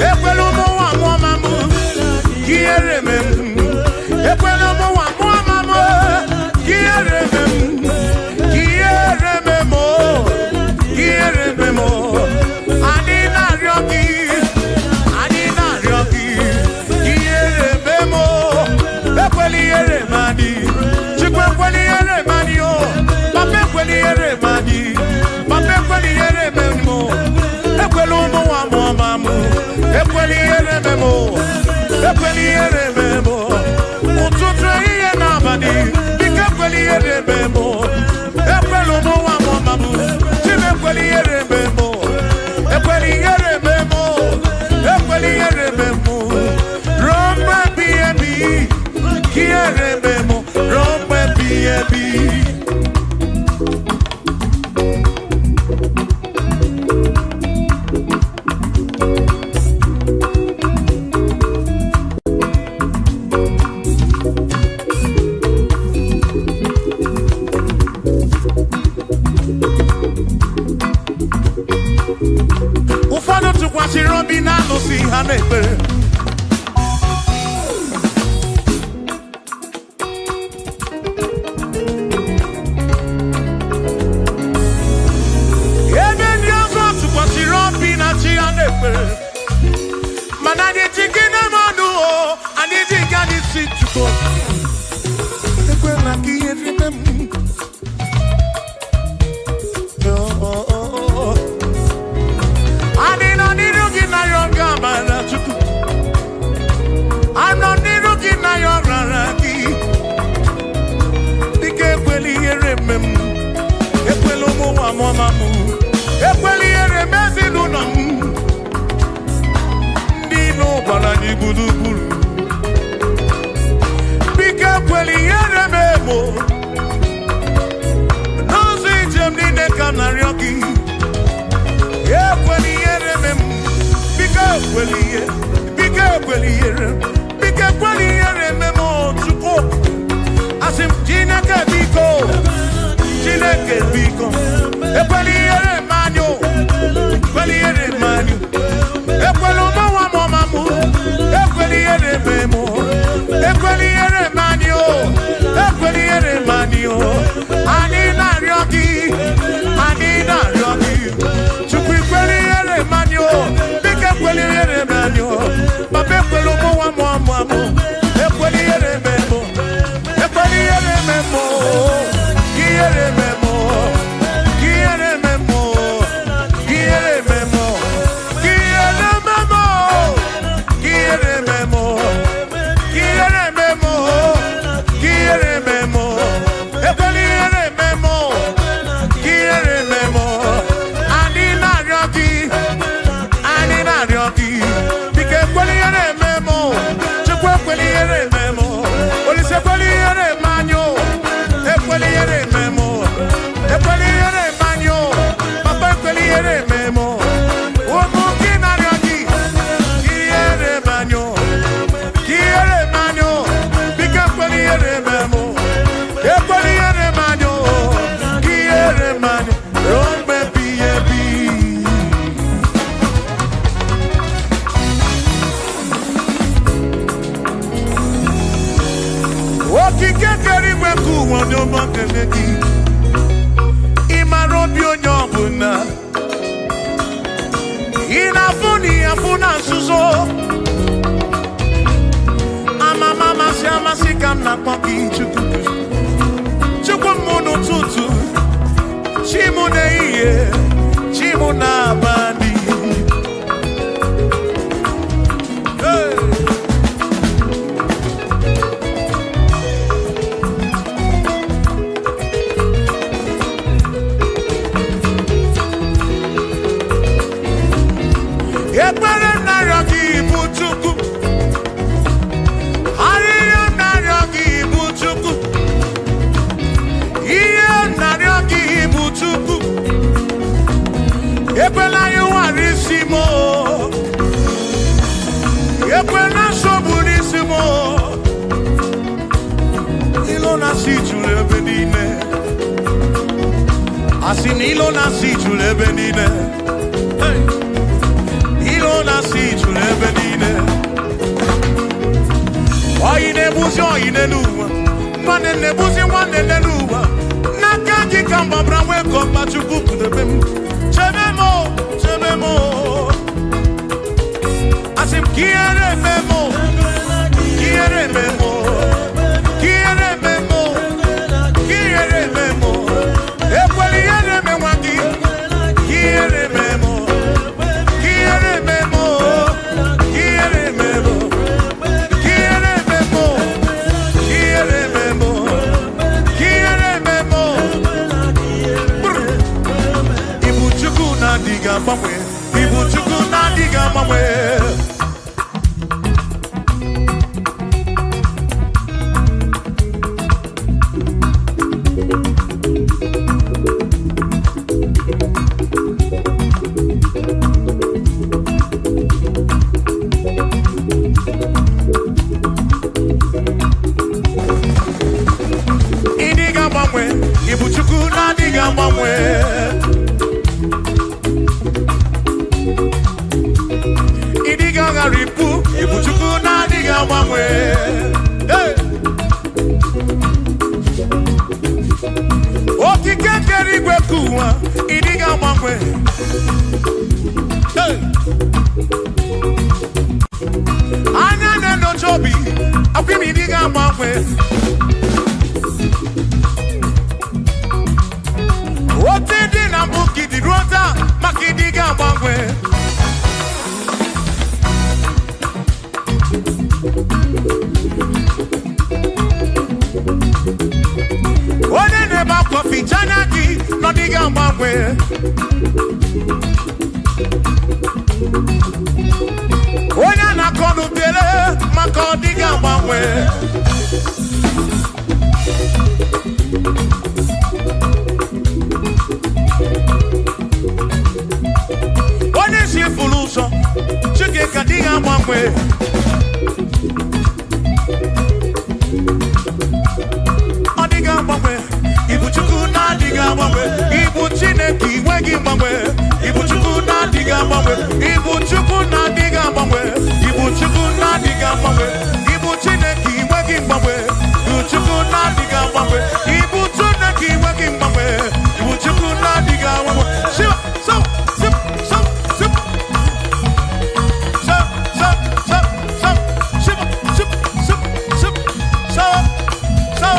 Ekwela ụmụ nwa mụọ ma m. Ihere eme m. Ekwela ụmụ nwa mụọ ma m. Ihere eme m. Ihere eme m o. Ihere eme m o. Anyị na-arịọ gị. Anyị na-arịọ gị. Ihere eme m o. Ekwela ihere eme anyị. Chukwu ekwela ihere eme anyị o. Papa ekwela ihere eme anyị. Papa ekwela ihere eme m o. Ekwela ụmụ nwa mụọ ma m. Ekwela ihere eme m o. Ekwela ihere eme m o. Ụtụtụ ehihie na abalị, biko ekwela ihere eme m o. Ekwela ụmụ nwa mụọ ma m. Chim ekwela ihere eme m o. Ekwela ihere eme m o. Ekwela ihere eme m o. Ruo mgbe ebighị ebi, ka ihere eme m o. Ruo mgbe ebighị ebi. Ụfọdụ tụkwasịrị obi na alụsị ha na-ekpere. Chukwu, ekwela ka ihere mee m. Adị nọ n'iru gị na ya ọ ga-amara Chukwu. Anọ n'iru gị na ya ọ rara gị. Dịka ekwela ihere eme m, ekwela ụmụ nwa mụọma m, ekwela ihere eme ezinụlọ m. Ndị ilo gbara anyị gburugburu. Biko ekwela ihere m emo. N'ụzọ ije m niile ka m na-arịọ gị. Ekwela ihere eme m. Biko ekwela ihe. Biko ekwela ihere. Biko ekwela ihere eme m o Chukwu. Asị m Chineke biko. Chineke biko. Ekwela ihere eme anyị o. Ekwela ihere eme anyị. Ekwela ụmụ nwa m ọma m. Ekwela ihere eme m o. Ekwela ihere eme anyị o. Ekwela ihere eme anyị o. Anyị na-arịọ gị. Anyị na-arịọ gị. Chukwu ekwela ihere eme anyị o. Biko ekwela ihere eme anyị o. Papa ekwela ụmụ nwa m ọma m. Ekwela ihere eme m o. Ekwela ihere eme m o. Ka ihere eme m o. Ka ihere eme m o. Ka ihere eme m o. Ka ihere eme m o. Ka ihere eme m o. Ka ihere eme m o. Ka ihere eme m o. Ekwela ihere eme m o. Ka ihere eme m o. Anyị na-arịọ gị. Anyị na-arịọ gị. Biko ekwela ihere eme m o. Chukwu ekwela ihere eme m o. Olise ekwela ihere eme anyị o. Ekwela ihere eme m o. Ekwela ihere eme anyị o. Papa ekwela ihere eme m o. Ụmụ gị na-arịọ gị. Ka ihere eme anyị o. Ka ihere eme anyị o. Biko ekwela ihere eme m o. Ekwela ihere eme anyị o. Ka ihere eme anyị ruo mgbe ebighị ebi. Okike kere igwe ka ụwa onye ọma kele gị. Ị mara obi onye ọbụla. Ị na-afụ na ị afụ na nzuzo. Amama amasị amasị ka m na-akpọ gị Chukwu. Chukwu m n'ụtụtụ, chi m n'ehihie, chi m n'abalị. Hey! Ekpere narịọ gị bụ Chukwu. Arịrịọ narịọ gị bụ Chukwu. Ihe narịọ gị bụ Chukwu. Ekwela ịwara isi m o. Ekwela nsogbu n'isi m o. Ilo na-asị juru ebe niile. Asị na ilo na-asị juru ebe niile. Hey! Ilo na-asị juru ebe niile. Oyi na-egbuzi oyi n'elu ụwa. Nwanne na-egbuzi nwanne n'elu ụwa. N'aka gị ka m gbabara nwee ka ọkpa Chukwu kpụdebe m. Chebe m o, chebe m o. Asị m ka ihere eme m o, ka ihere eme m o, ka ihere eme m o, ka ihere eme m o. Ekwela ihere eme nwa gị, ka ihere eme m o, ka ihere eme m o, ka ihere eme m o. Ka ihere eme m o, ka ihere eme m o, ka ihere eme m o. Brr. Ibu Chukwu na-adịghị agbanwe, Ibu Chukwu na-adịghị agbanwe. Ịdịghị agbanwe, Ibu Chukwu na-adịghị agbanwe. Ịdịghị aghara ibu, Ibu Chukwu na-adịghị agbanwe. Hey! Okike kere igwe ka ụwa, ịdịghị agbanwe. Hey! Anya na-enyocha obi, akwa m ịdị ga-agbanwe. Otu dị na mbụ ka ịdị ruo taa, maka ịdị ga-agbanwe. Onye na-ebe akwa ficha anya gị na ọ dịghị agbanwe. Onye na-akọ n'ubere maka ọ dịghị agbanwe. Onye si furu ụzọ, Chineke adịghị agbanwe. Ọ dịghị agbanwe. Ibu Chukwu na-adịghị agbanwe. Ibu Chineke inwe gị mgbanwe. Ibu Chukwu na-adịghị agbanwe. Ibu Chukwu na-adịghị agbanwe. Ibu Chukwu na-adịghị agbanwe. Ibu Chineke inwe gị mgbanwe. Ibu Chukwu na-adịghị agbanwe. Ibu Chineke inwe gị mgbanwe. Ibu Chukwu na-adịghị agbanwe. Shiva, so, sip, so, sip. So, so, so, so. Shiva, sip, sip, sip. So, so,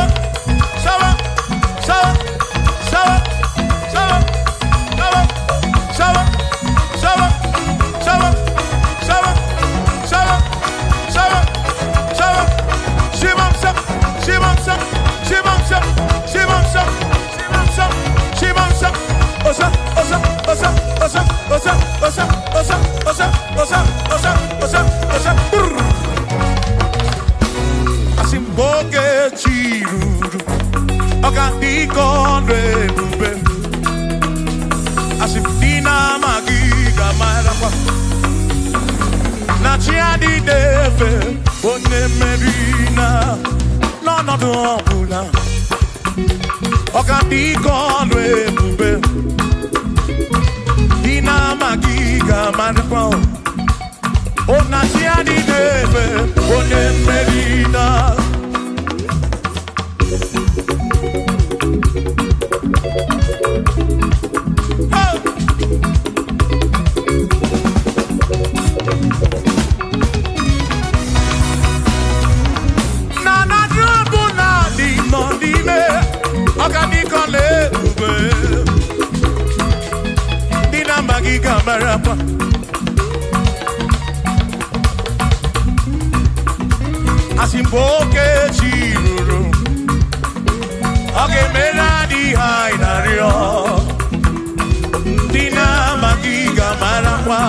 so, so, so, so, so, so, so, so, so, so, so, Shivam sap, Shivam sap, Shivam sap, Shivam sap, Shivam sap, Shivam sap, Osa, osa, osa, osa, osa, osa, osa, osa, osa, osa, osa, osa, brr. Asị m oge chi ruru, ọ ga-adị ka ọnụ ebube. Asị m ndị na-amaghị ga-amarakwa na chi adịghị efe onye mmeri na n'ọnọdụ ọbụla. Ọ ga-adị ka ọnụ ebube. Ndị na-amaghị ga-amarakwa o na chi adịghị efe onye mmeri na. Hey! Na na drọbụ na dị nọ n'ime ọgadịkọla ebube. Ndị na-amaghị ga-amarakwa. Asị mgbe oke chi ruru, ọ ga-emere adịghị anyị na-arịọ. Ndị na-amaghị ga-amarakwa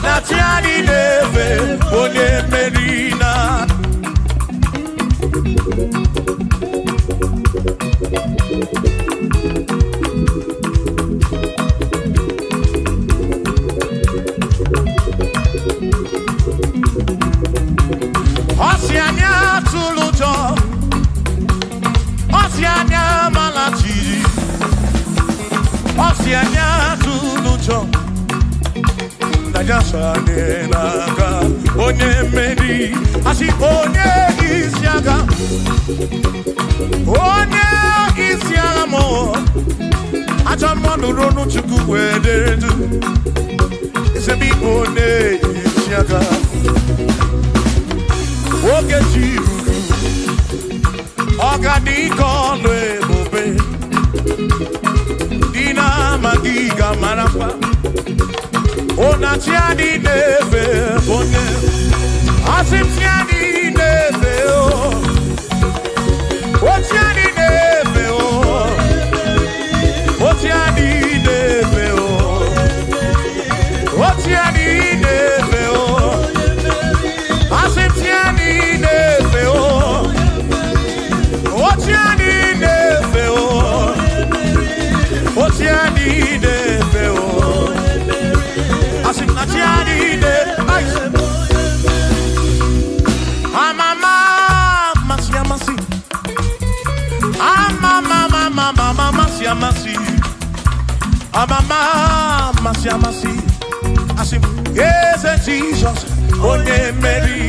na chi anyị na-efe onye mmeri na. Ọ sị anyị atụla ụjọ, ọ sị anyị amala jijiji, ọ sị anyị atụla ụjọ, na ya so anyị n'aka onye mmeri. Asị onye isi agha, onye isi agha mụ, ajọ mmụọ nụrụ ọnụ Chukwu wee dere du. Eze m ịbụ onye isi agha. Oge chi ruru, ọ ga-adị ka ọlụ ebube. Ndị na-amaghị ga-amarakwa na chi adị na-efe onye. Asị m chi adị na-efe o, o chi adị na-efe o, o chi adị na-efe o, o chi adị na-efe o. Asị m chi adị na-efe o, o chi adị na-efe o, o chi adị na-efe o. Asị m na chi adị na-efe. Amama amasị amasị, amama amama amasị amasị, amama amasị amasị. Asị m eze Jizọs onye mmeri.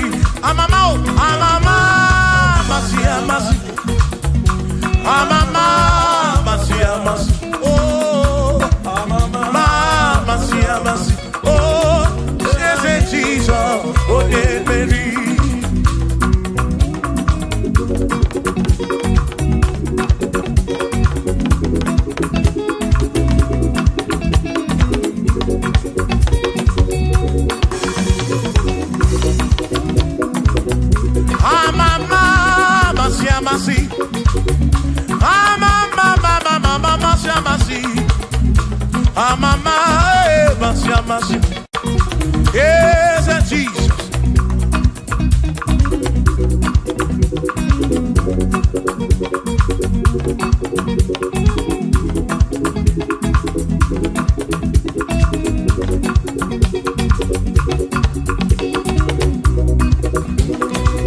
Amama o, amama amasị amasị, amama amasị amasị, oh amama amasị amasị, oh eze Jizọs onye mmeri. amasị. Eze Jizọs.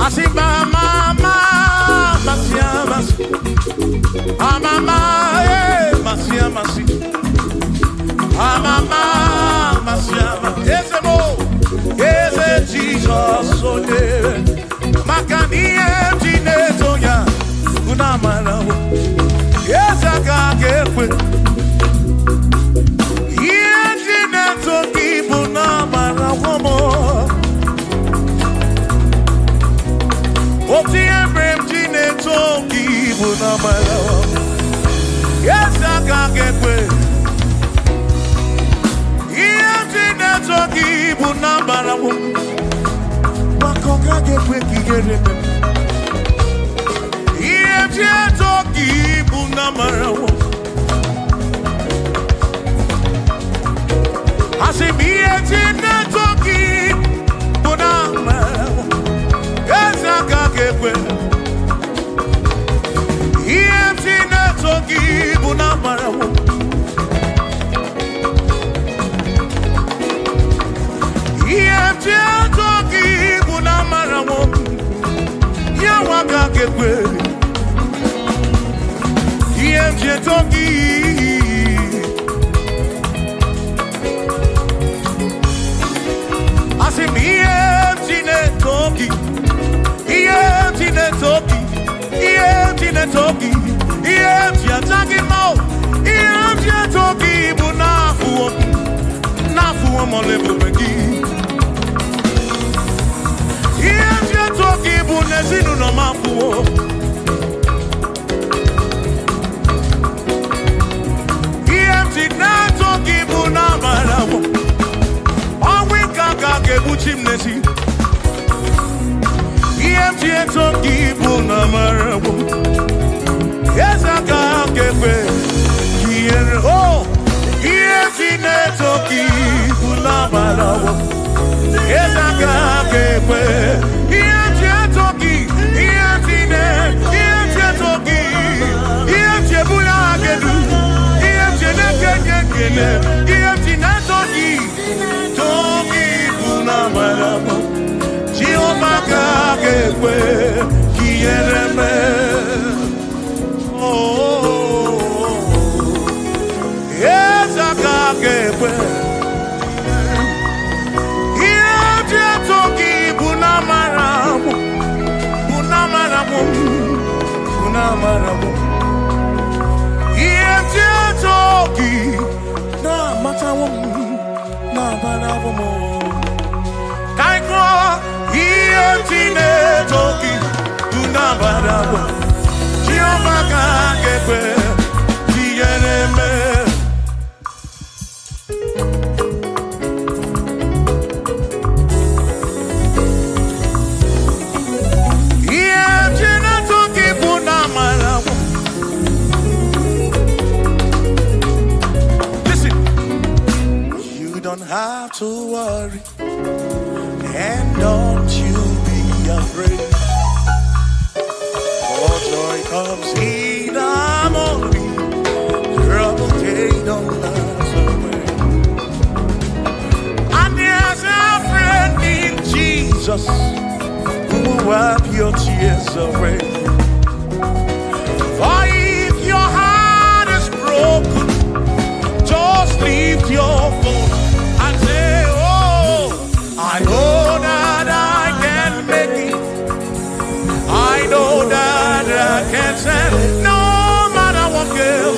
Asị ma ma amasị amasị. Amama masị amasị. Amama amasị amasị. Eze mo, eze Jizọs onye. Maka na ihe m ji na-eto ya bụ na amara m. Eze aka ga-ekwe. Ihe m ji na-eto gị bụ na amara m. Otu ihe mere m ji na-eto gị bụ na amara m. Eze aka ga-ekwe. Ihe m ji na-eto gị bụ na amara m. Maka ọ gaghị ekwe ka ihere mee m. Ihe m ji eto gị bụ na amara m. Asị m ihe m ji na-eto gị bụ na amara m. Eze aka ga-ekwe. Ihe m ji na-eto gị bụ na amara m. Ihe m ji eto gị bụ na amara m. Ya nwa aka ga-ekwe. Ihe m ji eto gị. Asị m ihe m ji na-eto gị. Ihe m ji na-eto gị. Ihe m ji na-eto gị. Ihe m ji aja gị mma o. Ihe m ji eto gị bụ n'afụwo m. N'afụwo m ọla ebube gị. Ihe m ji eto gị bụ n'ezinụlọ m afụwo. Ihe m ji na-eto gị bụ n'amara m. Ọnwụ ike aka ga-egbuchi m n'ezi. Ihe m ji eto gị bụ n'amara m. Eze aka ga-ekwe ka ihere o. Ihe m ji na-eto gị bụ n'amara m. Eze aka ga-ekwe. Ihe m ji eto gị, ihe m ji na- ihe m ji eto gị, ihe m ji ebuli aha gị elu, ihe m ji na-ekenye ekele, ihe m ji na-eto gị, too gị bụ n'amara m. Jehova ka ga-ekwe ka ihere mee. Oh, eze aka ga-ekwe. Ihe m ji eto gị bụ n'amara m, bụ n'amara m, bụ n'amara m. Ihe m ji eto gị na-amatawo m, na-abarawo m. Ka anyị gụọ, ihe m ji na-eto gị bụ n'amara m. Jehova ka ga-ekwe ka ihere mee. Ihe m ji na-eto gị bụ n'amara m. Listen, you don't have to worry, and don't you be afraid. For joy comes in the morning, trouble they don't last away. And there's a friend in Jesus who will wipe your tears away. For if your heart is broken, just lift your voice and say, oh, I know that I can make it. I know that I can stand. No matter what girl,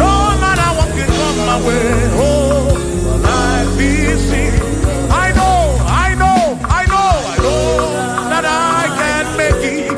no matter what can come my way. Oh, life is easy. I know, I know, I know, I know that I can make it.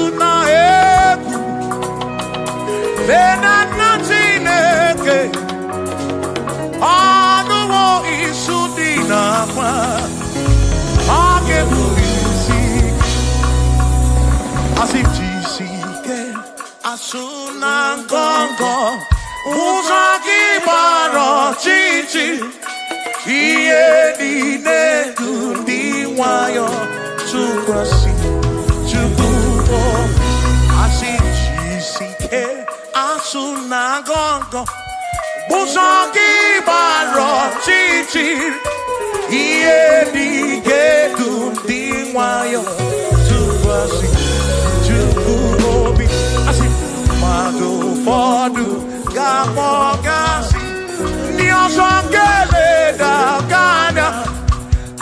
Atụna egwu, lee na nna Chineke, ọnụwo isu dị n'akwa, ọ ga-ebu isi. Asị jisi ike, asụ na ngọngọ, ụzọ gị gbara ọchịchị, ihe niile dị ndị nwayọ tụkwasị Chukwu obi. Asị jisi ike, asụ na ngọngọ, ụzọ gị gbara ọchịchị, ihe niile dị ndị nwayọ tụkwasị Chukwu obi. Asị mmadụ ụfọdụ ga-akpọ gasị, ndị ọzọ ga-eleda gị anya,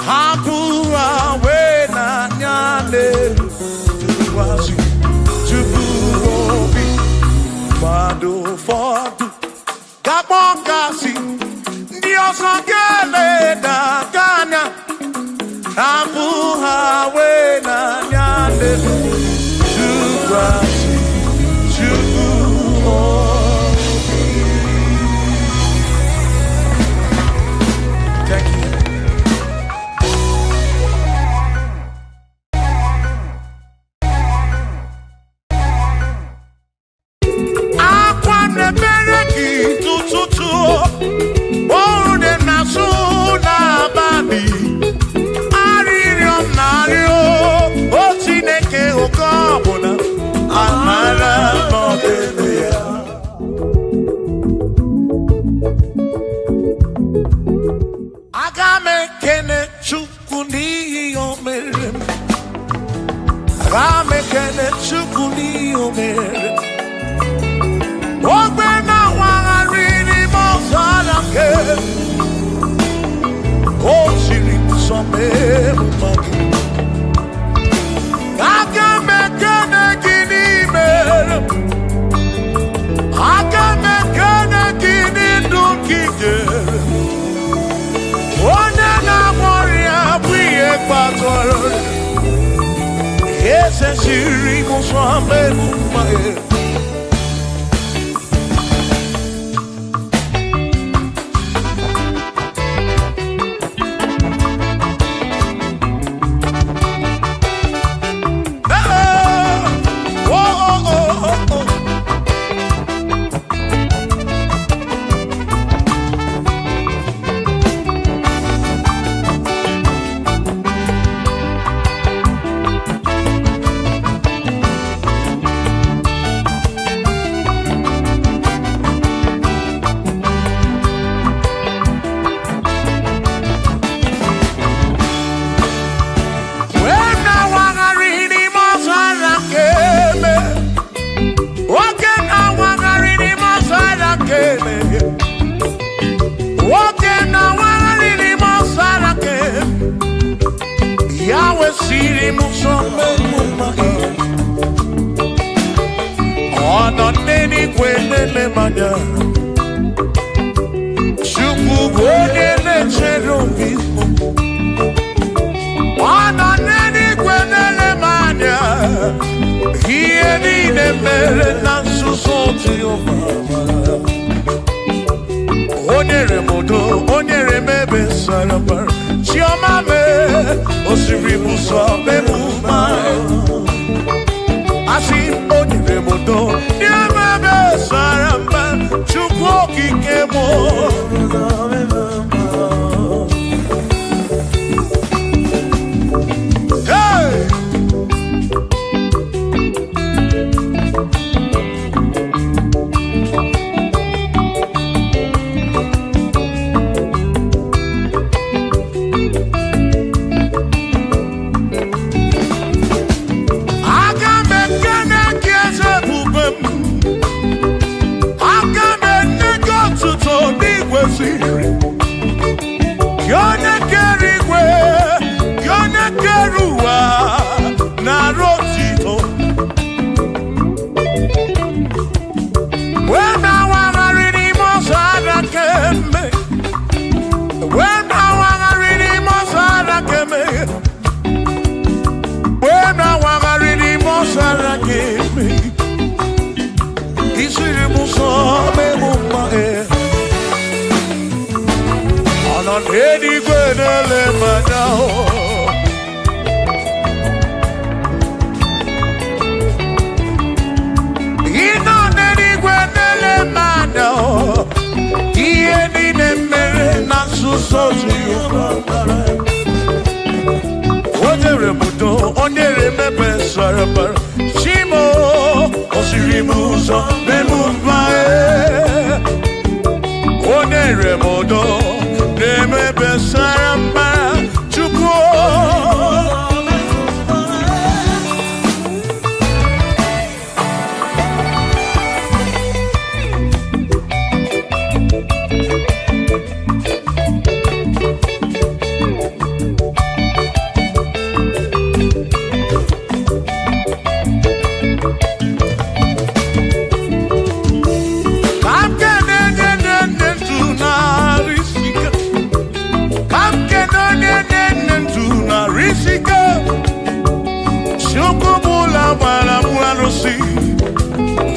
hapụ ha wee n'anya n'elu tụkwasị Chukwu obi. Mmadụ ụfọdụ ga-akpọ gasị, ndị ọzọ ga-eleda gị anya, hapụ ha wee n'anya n'elu tụkwasị Chukwu obi. Thank you. Akwa na-emere gị tụtụtụ, ọrụ dị na-asụ n'abalị, arịrịọ m na-arịọ, o Chineke oke ọbụla, amara n'ọdịbe ya. Aga m ekene Chukwu n'ihi o mere m. Aga m ekene Chukwu n'ihi o mere m. Ogbe na-awagharị n'ime ọzara nke o siri nsọ mee mma gị. Aga m ekene gị n'ime m. Aga m ekene gị n'ndụ nke i nyere m. Onye na-agwọ ọrịa bụ ihe kpatara ọrịa. Eze siri nsọ mee mma gị. Oh, oh, oh, oh, oh. Wee na-awagharị n'ime ọzara nke eme. Nwoke na-awagharị n'ime ọzara nke eme. Nwoke na-awagharị n'ime ọzara nke eme. Ya wesịrị m nsọ mmemme gị. Ọ nọ n'eluigwe na-ele m anya. Chukwu bụ onye na-echere obi m. Ọ nọ n'eluigwe na-ele m anya. Ihe niile mere na nzuzo Jehova. O nyere m udo, o nyere m ebe sara mbara. Chiọma mee, o siri m ụzọ mee m mma. Asị m, o nyere m udo, nye m ebe sara mbara. Chukwu okike m. Hey! Aga m ekene gị eze ebube m. n'eluigwe na-ele m anya. Ị nọ n'eluigwe na-ele m anya. Ihe niile mere na nzuzo Jehova mara. O nyere m udo, o nyere m ebe sara mbara. Chimo, o siri m ụzọ mee m mma. O nyere m udo, na-eme ebe sara mbara. Chukwu.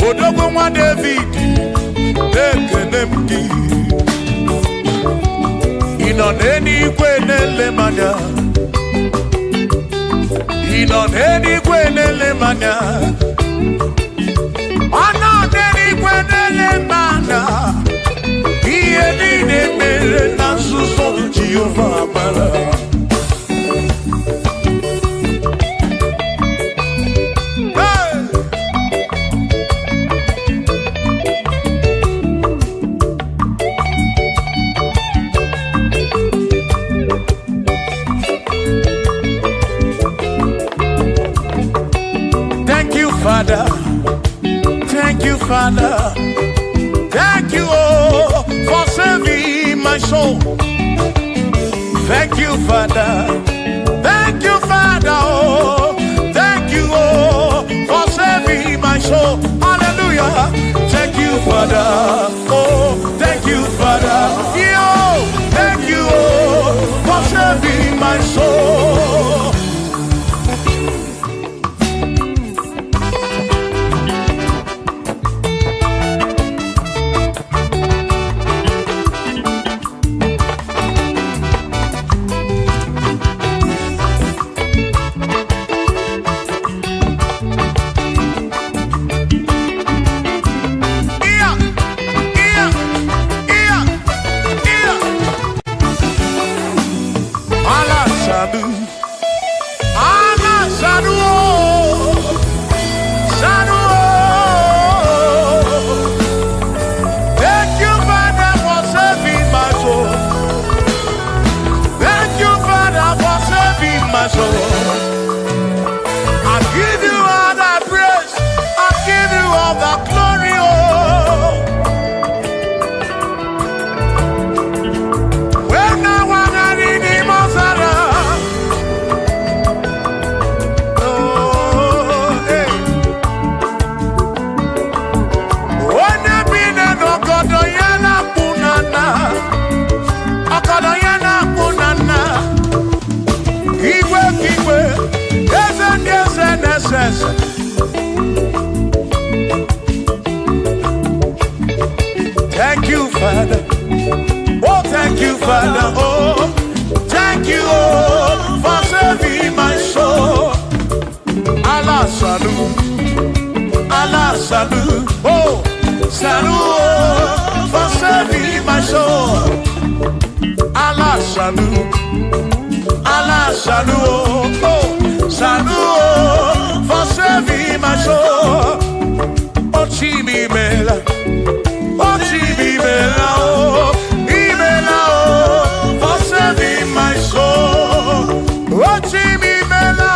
Odogwu nwa David, ekele m gị. Ị nọ n'eluigwe na-ele m anya. Ị nọ n'eluigwe na-ele m anya. Ọ nọ n'eluigwe na-ele m anya. Ihe niile mere na nzuzo Jehova mara. Thank you, Father. Thank you, Father. Thank you, oh, for saving my soul. Thank you, Father. Thank you, Father. Oh, thank you, oh, for saving my soul. Hallelujah. Thank you, Father. Oh, thank you, Father. Yo, thank you, oh, for saving my soul. Yeah, yeah, yeah, yeah. Allah Sadu, Allah Sadu, oh, Sadu. Oh. Thank you, Father, for saving my soul. Thank you, Father, for saving my soul. I give you all the praise. I give you all the glory. Oh. When I wanna read him, oh, hey. Onye bi n'ọgọdọ ya na-akpụ na nna, ọgọdọ ya na-akpụ na nna. Igwe ka igwe, eze ndị eze na-ese ese. Thank you, Father. Oh, thank you, Father. Oh, thank you, oh, for saving my soul. Allah Salu, Allah Salu, oh, Salu, oh, for saving my soul. Allah Salu, Allah Salu, oh, oh, Salu, oh, for saving my soul. Oh, Chimi Mela. Oh, Chimi Mela, oh, Imela, oh, for saving my soul. Oh, Chimi Mela,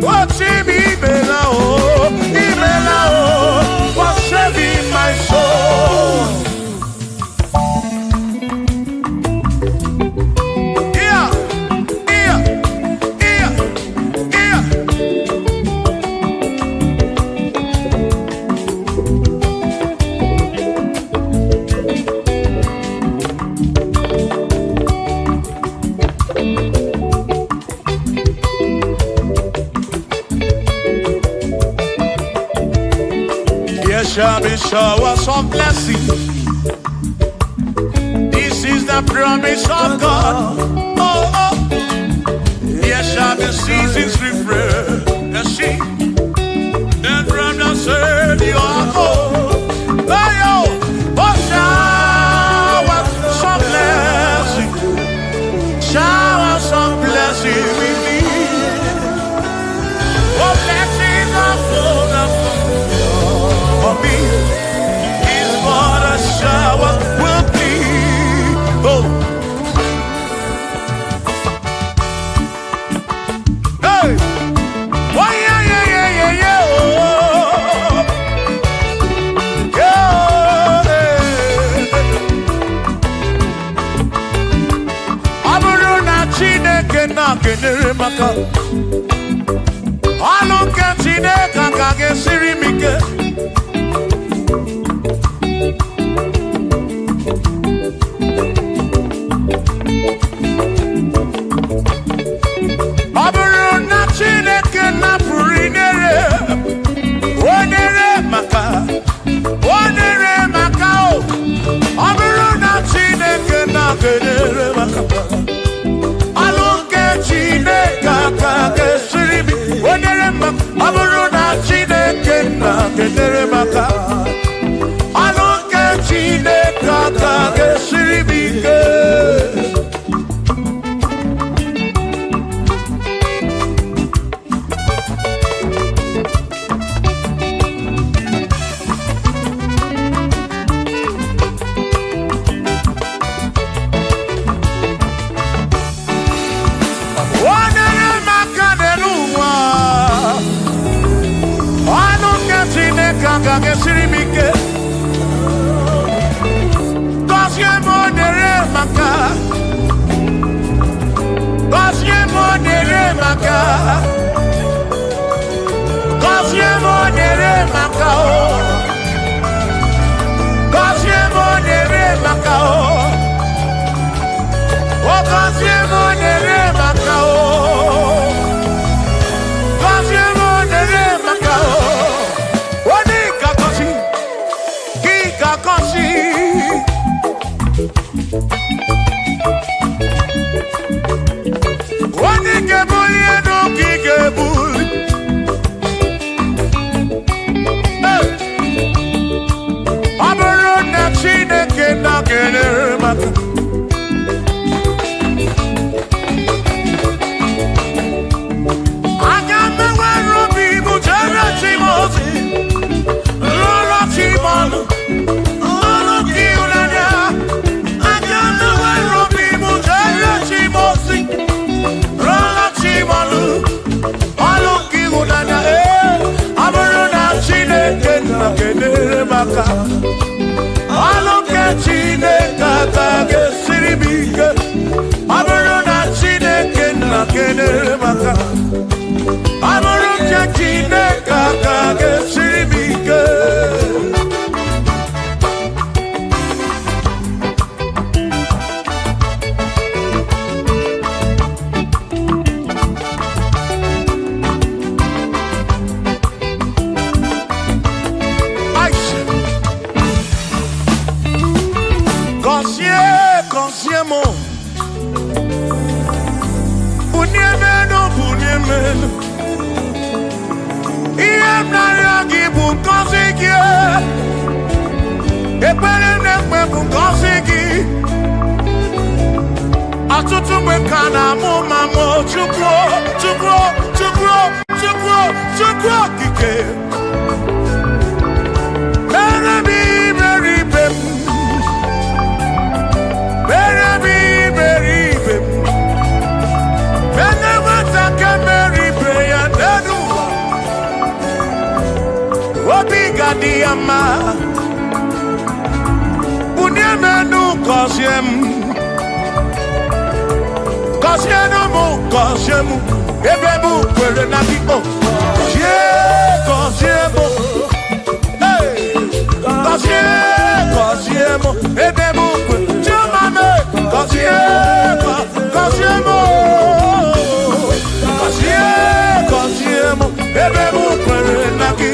oh, Chimi Mela, oh, Imela, oh, for saving my soul. Yeah, yeah, yeah, yeah. There shall be showers of blessing. This is the the promise of God. Oh, oh, there shall be seasons refreshed. And she, then from the Savior, oh, oh, oh, shower some blessing, shower some blessing with me. Oh, blessings are full of for me. Is what a shower will be. Oh, hey, why, yeah, yeah, yeah, yeah, yeah, oh, yeah, ọ bụrụ na Chineke na-kenyere maka ọnụ nke Chineke ka ga-esiri m ike. Ọ bụrụ na Chineke napụrụ inyere, o nyere maka, o nyere maka o. Ọ bụrụ na Chineke na-kenyere maka ọlụ nke Chineke aka ga-esiri m, o nyere maka. Ọ bụrụ na Chineke na-kenyere maka ọlụ nke Chineke aka ga-esiri m ike. Onye maka n'elu ụwa, ọnụ nke Chineke agaghị esiri m ike. Gọzie m onyere maka, gọzie m onyere maka, gọzie m onyere maka o, gọzie m onyere maka o, o gọzie m onyere maka o. Gọzie m onyere maka o. Onye ga-agọzi, gị ga-agọzi. Onye ga-ebuli elu ka ị ga-ebuli. Hey! Ọ bụrụ na Chineke na-enyere maka aga m enwere obi m jere chi m ozi, lụrụ chi m ọlụ, ọlụ gị ịhụnanya. Aga m enwere obi m jere chi m ozi, lụrụ chi m ọlụ, ọlụ gị ịhụnanya. Ee, ọ bụrụ na Chineke na-enyere m aka, ọlụ nke Chineke aka ga-esiri m ike. Ọ bụrụ na Chineke na-enyere m aka, ọ bụrụ nke Chineke aka ga-esiri m ike. Aisha. Gọzie, gọzie m, bunie m elu, bunie m elu. Ihe m na-arịọ gị bụ ngọzi gị. Ekpere m na-ekpe bụ ngọzi gị. Ọtụtụ mgbe ka na-amụ ma mụ Chukwu, Chukwu, Chukwu, Chukwu, Chukwu okike. Mere m iberibe m, mere m iberibe m. Mere nwata ka mere ibe ya n'elu ụwa, obi ga-adị ya mma. Bunie m elu, gọzie m, gọzienụ m, gọzie m, ebe m kwere na gị o. Gọzie, gọzie m, hey! Gọzie, gọzie m, ebe m kwere. Chioma m, gọzie, gọzie m, gọzie, gọzie m, ebe m kwere na gị.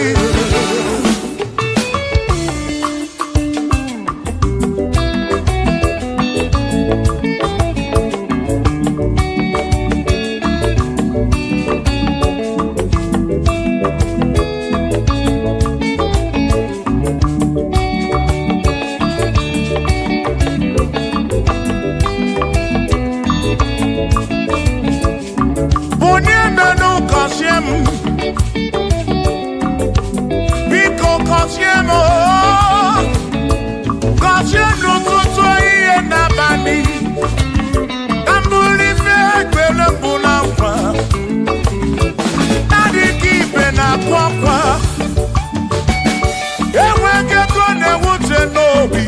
obi.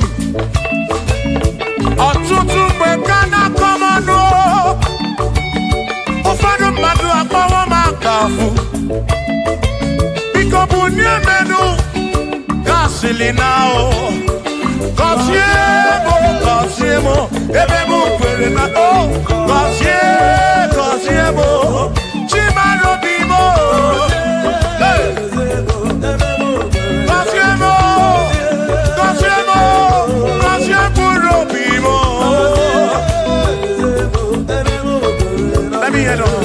Ọtụtụ mgbe ka na-akọ m ọnụ, ụfọdụ mmadụ akpọwo m aka afụ. Biko bunie menu gasịlị na o. Gọzie m, gọzie m, ebe m kwere na o. Gọzie, gọzie m, Chimara obi m. Hey! Gọzie m, gọzie m, gọzie mkpụrụ obi m. Let me hear them.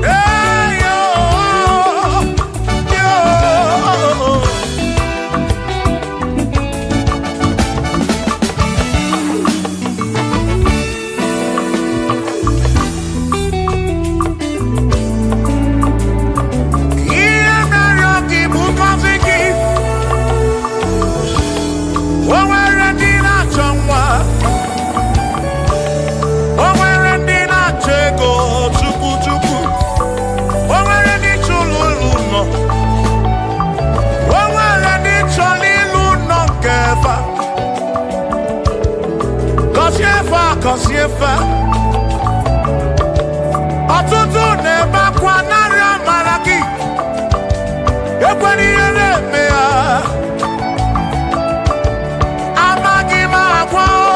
Hey, yo, yo. Ihe mere gị bụ ngọzi gị. O nwere ndị na-achọ nwa. O nwere ndị na-achọ ego chukwu chukwu. O nwere ndị chụrụ ụlọ nọ. O nwere ndị chọrọ ịlụ nọ nke fa. Gọzie fa, gọzie fa. Ọtụtụ na-ebe akwa narị amara gị. Ekwela ihe na-eme ya. Amaghị m agwa o.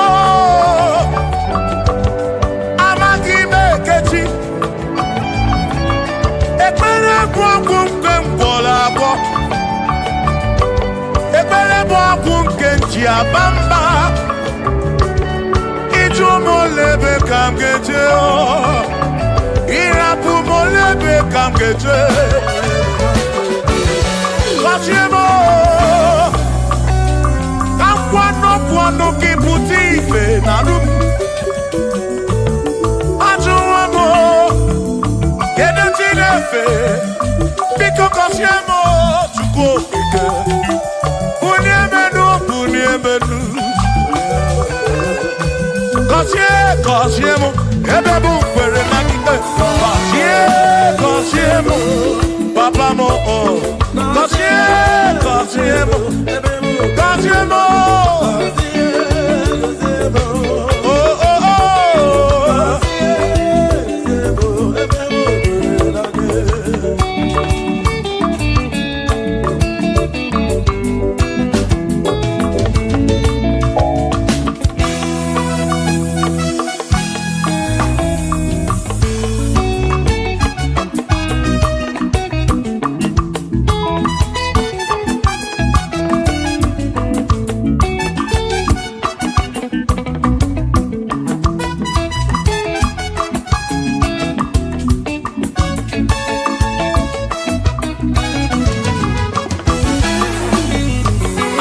Amaghị m ekechi. Ekpere bụ ọgwụ nke m gwọrọ agwọ. Ekpere bụ ọgwụ nke m ji aba mba. Ịjụ m ole ebe ka m ga-eje o. Ịrapụ m ole ebe ka m ga-eje. Gọzie m o. Ka m kwuo n'okwu ọnụ gị pụta ife na arụ m. Ajụwo m o, kedu chi na-efe? Biko gọzie m o, Chukwu okike. Bunie m enu, bunie m enu. Gọzie, gọzie m, ebe m kwere na gị. Gọzie, gọzie m, papa m o. Gọzie, gọzie m, gọzie m o. Oh, oh, oh.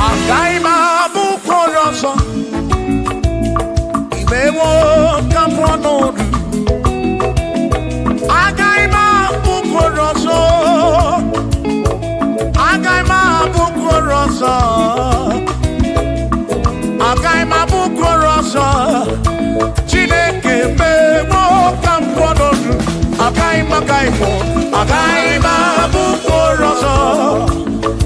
Agaghị m abụ ụkwụ ọzọ. Imewo ka m pụọ n'ọdụ. Agaghị m abụ ụkwụ ọzọ. Agaghị m abụ ụkwụ ọzọ. Agaghị m abụ ụkwụ ọzọ. Chineke mewo ka m pụọ n'ọdụ. Agaghị m, agaghị m, agaghị m abụ ụkwụ ọzọ.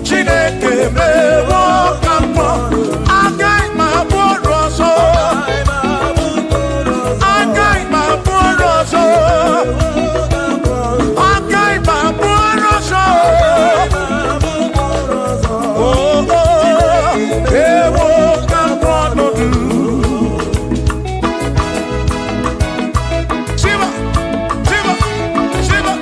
Chineke mewo ka m pụọ. Agaghị m abụ ọrụ ọzọ. Agaghị m abụ ọrụ ọzọ. Agaghị m abụ ọrụ ọzọ. Oh, oh, ewo ka m pụọ n'ọdụ. Shiva, Shiva, Shiva.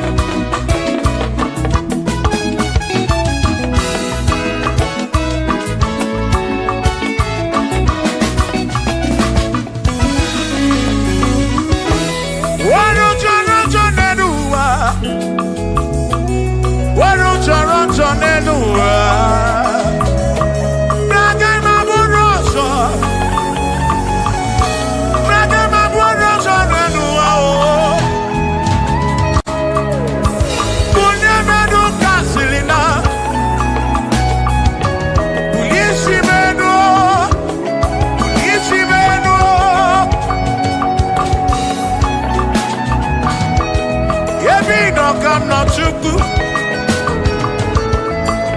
nọ ka m nọ Chukwu.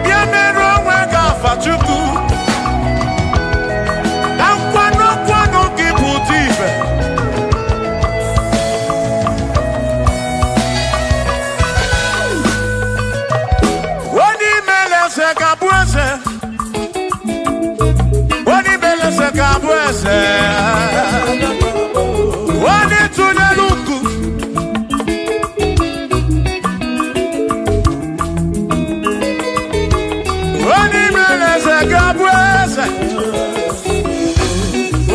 Bịa merụ onwe gị afa Chukwu. Ka nkwado nkwado gị pụta ibe. Onye imele eze ga-abụ eze. Onye imele eze ga-abụ eze. Onye tụnyere uku. Onye imele eze ga-abụ eze.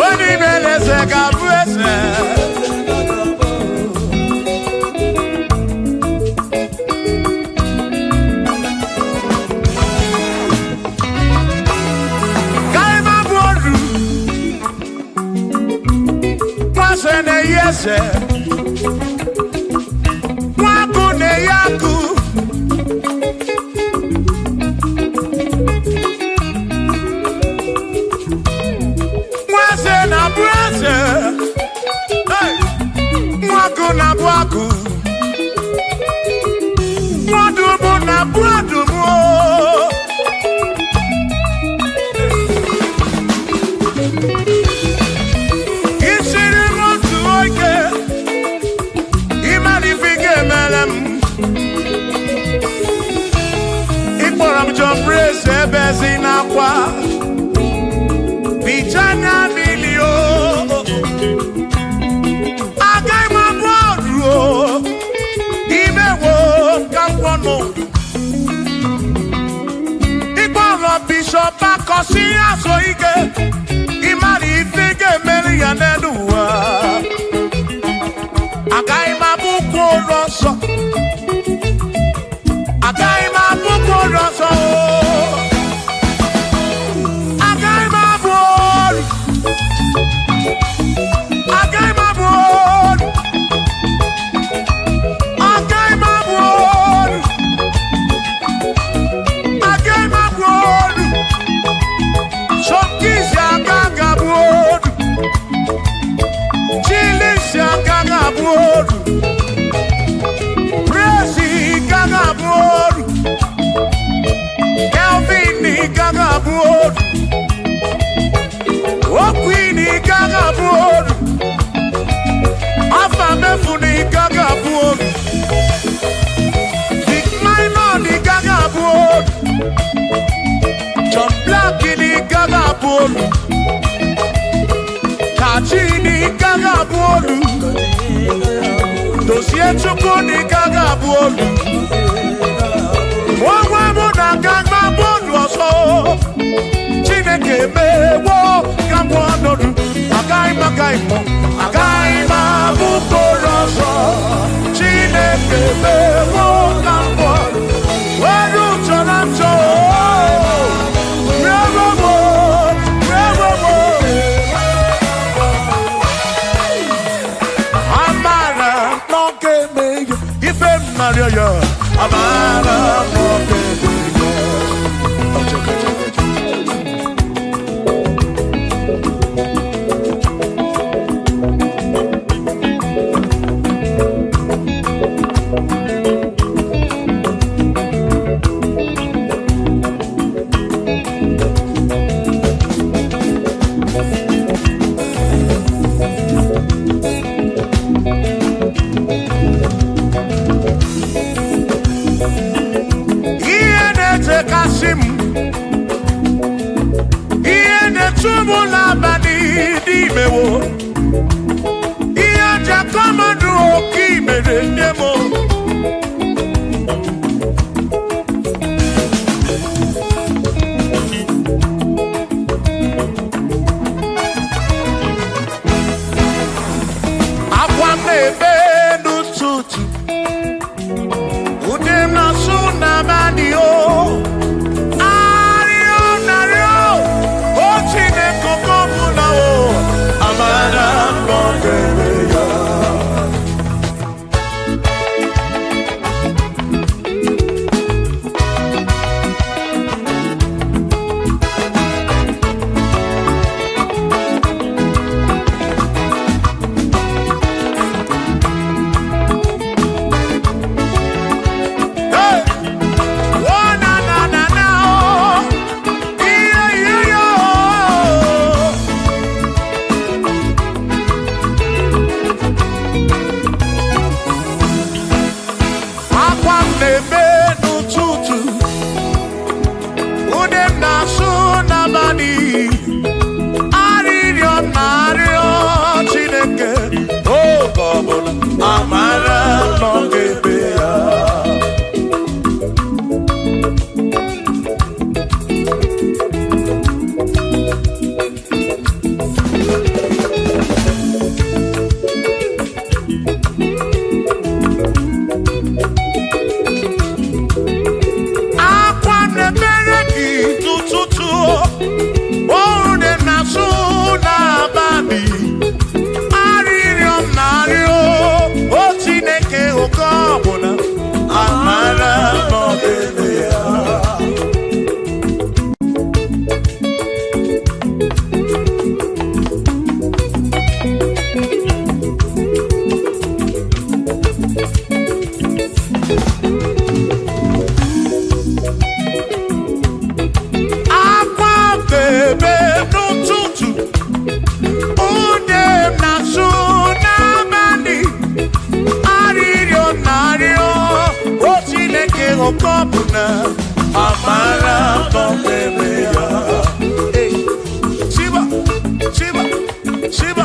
Onye imele eze ga-abụ eze. Ka ị ma bụ oru. Nwaze na-eyi eze. Nwakụ na-eyi akụ. Nwaze na-abụ eze. Hey! Nwakụ na-abụ akụ. Nwadụmụ na-abụ adụmụ. Isiri m otu oge, ịmara ife ị ga-emere m. Ị kpọrọ m John Praise ebe si n'akwa. Bicha anya mmiri o. Agaghị m abụ ọrụ o. Imewo ka m kwọ n'udu. Ịkpọrọ Bishọp Akọsị azụ ike. Ịmara ife ị ga-emere ya n'elu ụwa. Agaghị m abụ ụkwụ ụlọ nsọ. Agaghị m abụ ụkwụ ụlọ nsọ o. Agaghị m abụ ọrụ. Agaghị m abụ ọrụ. Agaghị m abụ ọrụ. Agaghị m abụ ọrụ. Sọmkisi agaghị abụ ọrụ. Chilisi agaghị abụ ọrụ. Praise gaghị abụ ọrụ. Kelvin gaghị abụ ọrụ. Okwini gaghị abụ ọrụ. Afa mefuni gaghị abụ ọrụ. Vic Minor gaghị abụ ọrụ. John Black gaghị abụ ọrụ. Kachi gaghị abụ ọrụ. Dozie Chukwu gaghị abụ ọrụ. Onwe mụ na agaghị abụ ọrụ ọzọ. Chineke emewo ka m ọnọdụ. Agaghị m agaghị m agaghị m abụ mkpụrụ ọzọ. Chineke emewo ka m ọnọdụ. Were chọrọ m chọọ. Rewo m, rewo m. Amara n'oge eme ya, ife m narịọ ya. Amara n'oge eme ya. Ọchọkọ, ọchọkọ, ọchọkọ. Ihe na-echekasị m, ihe na-echu m n'abalị n'imewo, ihe ji akọmọdụ oke imere nne m. Akwa m na-ebe n'ụtụtụ, ude m na-asụ n'abalị o. Arịọ narịọ, o Chineke oke ọbụla o, amara m ọ ga-eme ya. na-ebe n'ụtụtụ, ude m na-asụ n'abalị, arịrịọ m na-arịọ Chineke oge ọbụla amara nọ ga-ebe ya. Akwa na-emere gị n'ụtụtụ, ude m na-asụ n'abalị, arịrịọ m na-arịọ o Chineke oge ọbụla amara nọ ga-ebe ya. Akwa bebe n'ụtụtụ, ude m na-asụ n'abalị, arịrịọ m na-arịọ o Chineke oge ọbụla amara nọ ga-ebe ya. Hey. Shiba, Shiba, Shiba,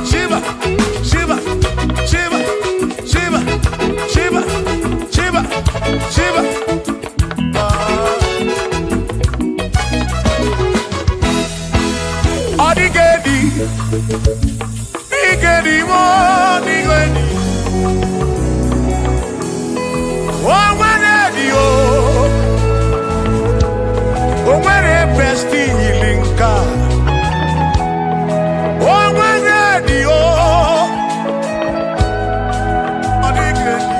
Shiba, Shiba, Shiba, Shiba, Shiba, Shiba, Shiba. Ọ dịghị edi, dịghị edi, ọ dịghị edi. O nwere edi o, o nwere besti yiri nke a. O nwere edi o, ọ dịghị edi.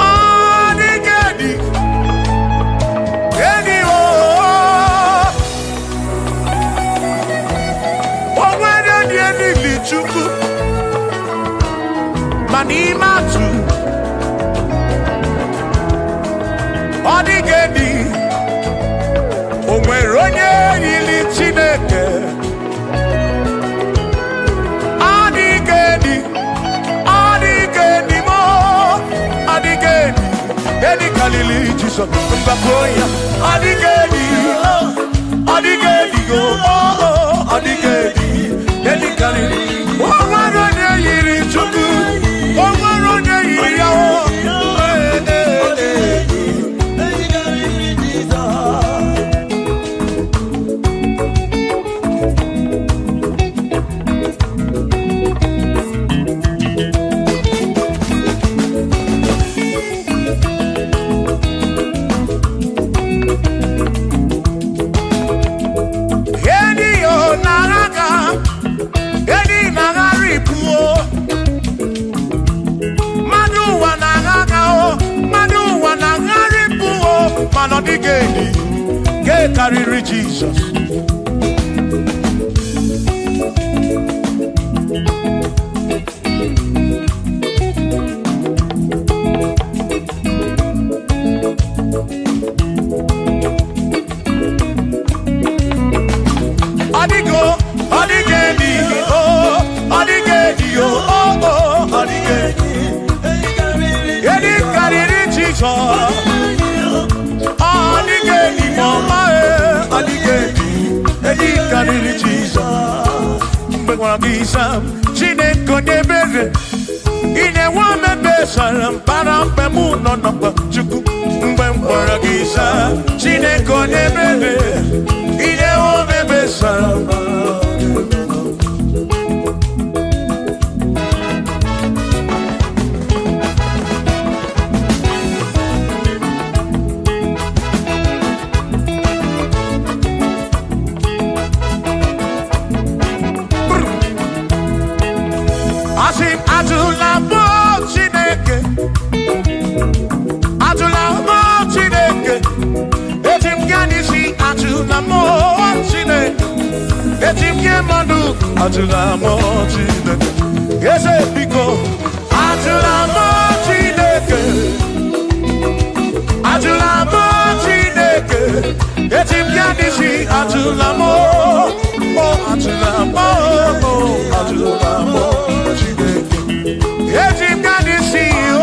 Ọ dịghị edi, edi o. O nwere dị elili Chukwu, ma n'ime atụ, ọ dịghị edi. O nwere onye yiri Chineke. Ọ dịghị edi, ọ dịghị edi mo, ọ dịghị edi. Edi karịrị Jizọs, mgbakọ ya. Ọ dịghị edi, ọ dịghị edi go, ọ dịghị edi. Edi karịrị. O nwere onye yiri Chukwu, o nwere onye yiri ya o. Ee, ee, ee. Edi yo na-agha, edi na-agharịpụ o. Mmadụ ụwa na-agha o, mmadụ ụwa na-agharịpụ o, mana ọ dịghị edi nke karịrị Jizọs. Ọ dịgo, ọ dịghị edi o, ọ dịghị edi o, o, o, ọ dịghị edi. Edi karịrị Jizọs. Ọ dịghị edi ma ọma e, ọ dịghị edi. Edi karịrị Jizọs. Mgbe gwara gị sam, Chineke onye ebere, ị na-enwe omebe sara mbara mgbe mụ nọ na mkpa Chukwu. Mgbe m gwara gị sam, Chineke onye ebere, ị na-enwe omebe sara mbara. Asị m atụla mụ Chineke, atụla mụ Chineke, eji m gaa n'isi atụla mụ Chineke, eji m nye mmadụ atụla mụ Chineke, eze biko atụla mụ Chineke, atụla mụ Chineke, eji m gaa n'isi atụla mụ, o atụla mụ, o atụla mụ Chineke. Eji m gaa n'isi o.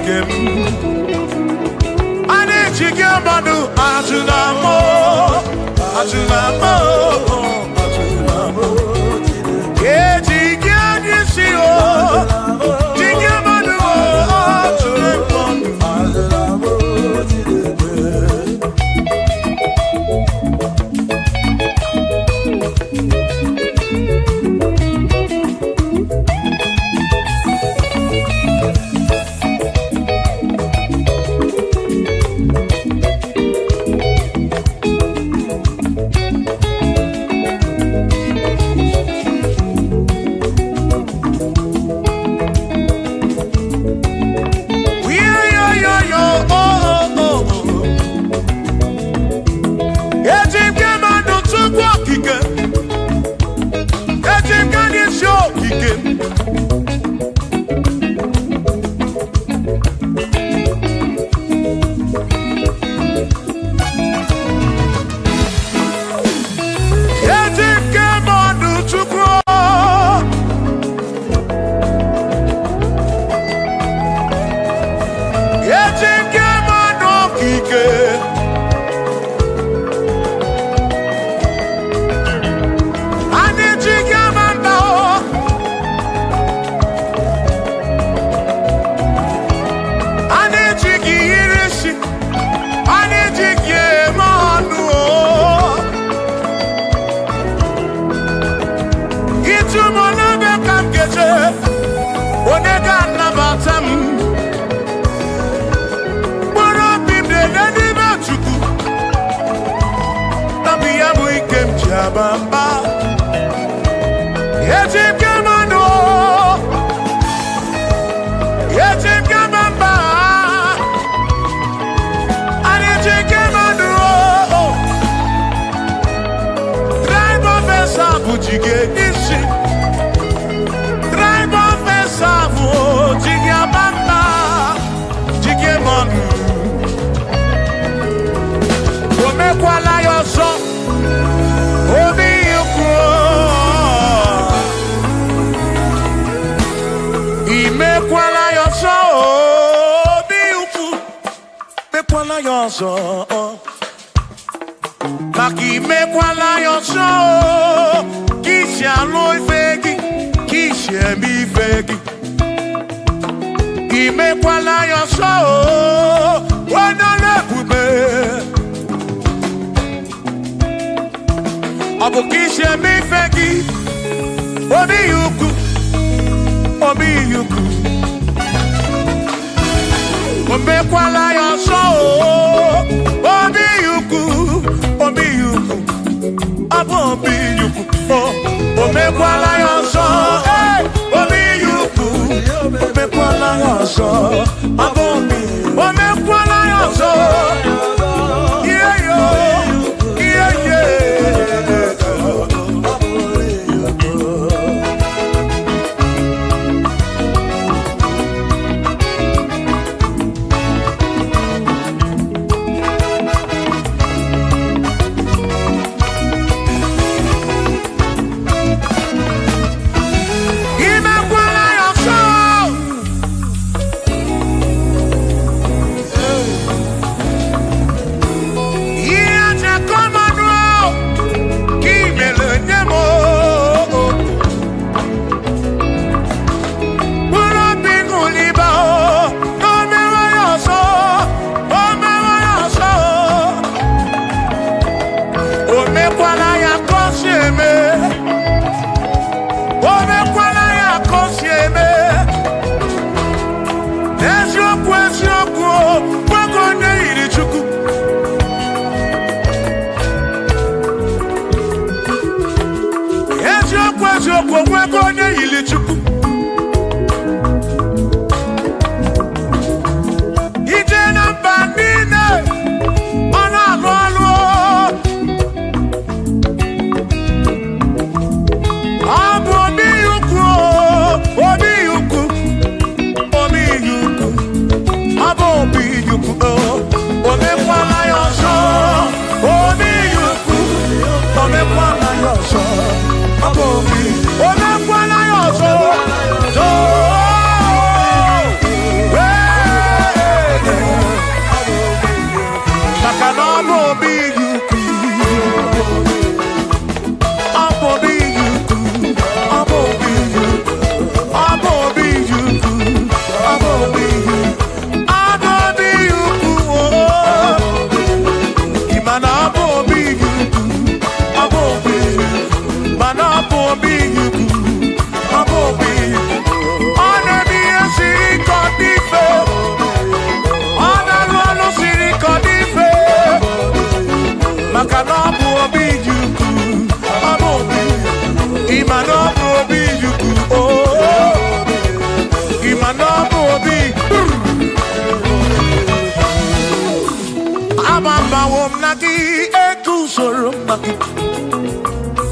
ike m. A na-eji gị mmadụ ajụla m, ajụla m. Eji gị anya isi o, ji gị mmadụ ajụla m. Eji m gị mmadụ tupu okike, eji m gị n'isi okike. Eji m gị mmadụ tupu eji m gị mmadụ okike. A na-eji gị ama mba o. A na-eji gị yiri isi, a na-eji gị eme ọnụ o. Ịtụ m n'ebe ka m ga-eje, onye ga-anabata m. Mkpụrụ obi m na-ele n'ime Chukwu, nabi ya bụ ike m ji aba mba. Eji m gị mmanụ o, eji m gị ama mba. A na-eji gị mmanụ o. Tribe of Esau bụ ji gị isi. Tribe of Esau bụ ji gị aba mba, ji gị mmanụ. O mekwala ya ọzọ, obi ikwu. Imekwala ya ọzọ, obi ukwu. Mekwala ya ọzọ, maka imekwala ya ọzọ, ka isi alụ ife gị, ka isi eme ife gị. Imekwala ya ọzọ, onye ọrụ ebube. Ọ bụ ka isi eme ife gị, obi ukwu, obi ukwu. O mekwala ya ọzọ, obi ukwu, obi ukwu, ọ bụ obi ukwu. O mekwala ya ọzọ, ee, obi ukwu, o mekwala ya ọzọ, ọ bụ obi. O mekwala ya ọzọ, ihe yo, ihe ye. Imekwala ya ọzọ.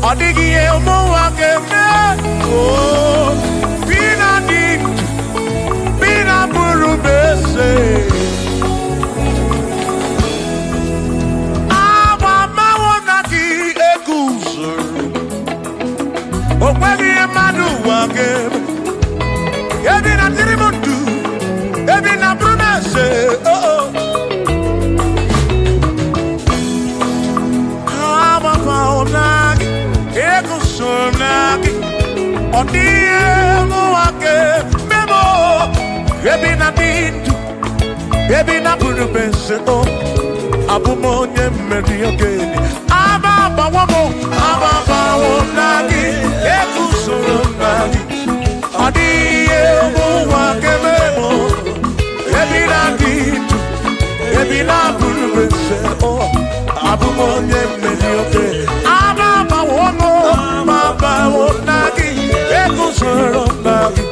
Ọ dịghị ihe ụmụnwa ga-eme. Oo, bi na dị ndụ, bi na bụrụ m eze. Agba mmanwụ na gị eguzoro. O nweghị ihe mmadụ ụwa ga-eme. Ebi na dịrị m ndụ, ebi na bụrụ m eze. Oh, oh. Agbamanwụ na gị eguzoro na gị. Ọ dịghị ihe ụmụnwa ga-eme m. Ebi na dị ndụ, ebi na bụrụ m eze. Oh. Abụ m onye mmeri ogene. Aba agbawo m, aba agbawo na gị, eguzoro m na gị. Ọ dịghị ihe ụwa ga-eme m. Ebi na dị ndụ, ebi na bụrụ m eze. Oh, abụ m onye mmeri ogene. Aba agbawo m, aba agbawo na gị, eguzoro m na gị.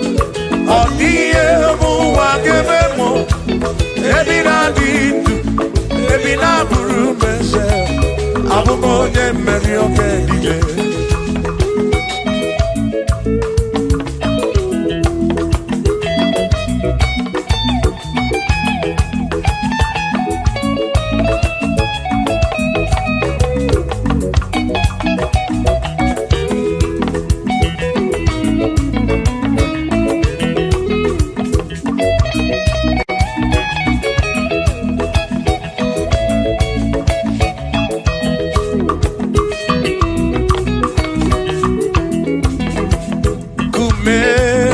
Ọ dịghị ihe ụwa ga-eme m. Ebi na dị ndụ, ebi na bụrụ m eze. Abụ m onye mmeri oke dike. Kume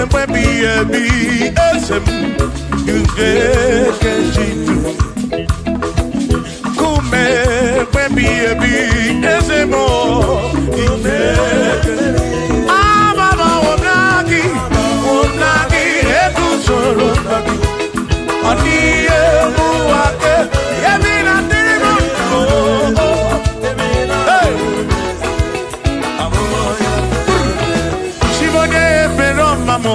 mgbe ebi eze m ugekejidu. Kume mgbe ebi eze m igeke. Ababawo na gị, na gị eguzoro na gị. Ọ dịghị ihe ụwa ke ebi na dịrị m ndụ. Hey! Chibonye ebere ọma m.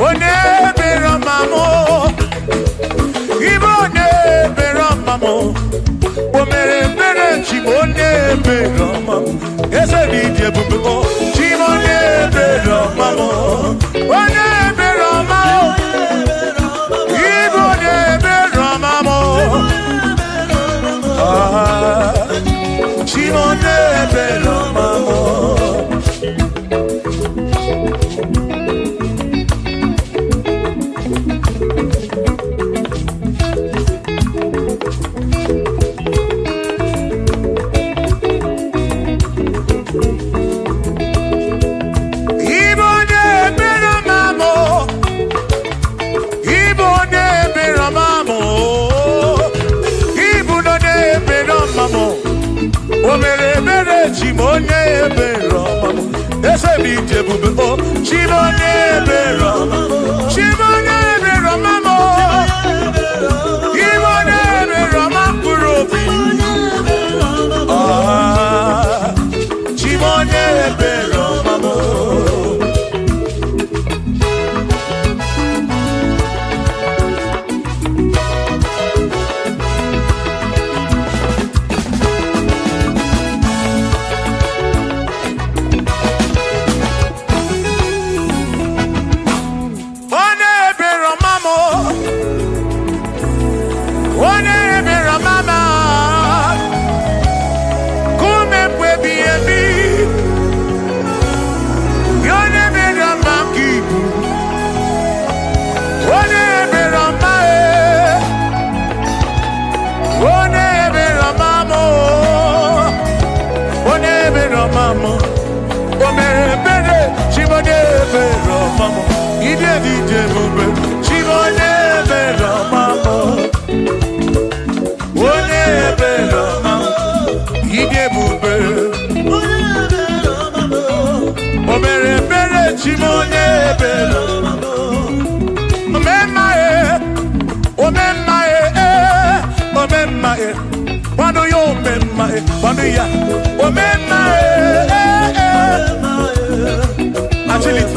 Onye ebere ọma m. Ibe onye ebere ọma m. O mere ebere Chibu onye ebere ọma m. Eze dị ịdị ebube o. Chibu onye ebere ọma m. Onye ebere ọma m. Ibe onye ebere ọma m. Ah, Chibu onye ebere ọma m. Ibe onye ebere ọma m. Ibe onye ebere ọma m. Ibu onye ebere ọma m. O mere ebere chi m onye ebere ọma m. Eze m ije ebube o. Chi m onye ebere ọma m. Chi m onye ebere ọma m. Ibe onye ebere ọma mkpụrụ obi. Ah, Chi m onye ebere ọma m. Onye ebere ọma m. Onye ebere ọma m. Kume mgbe ebighị ebi. Onye ebere ọma ka ibu. Onye ebere ọma e. Onye ebere ọma m. Onye ebere ọma m. O mere ebere Chibonye ebere ọma m. Ide dị ije ebube Chibonye ebere ọma m. Onye ebere ọma m. Ide ebube. O mere ebere Chibonye ebere ọma m. Omemma e, omemma e, omemma e. Kwado ya omemma e, kwado ya. Omemma e, eh, eh. Agility.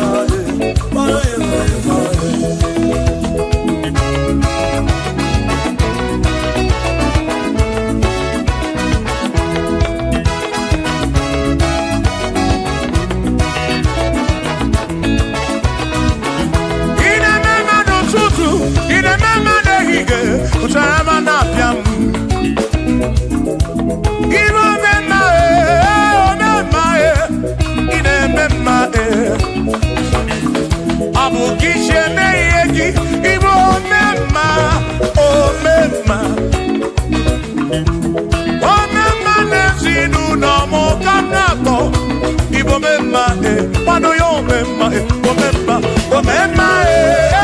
Omemma eh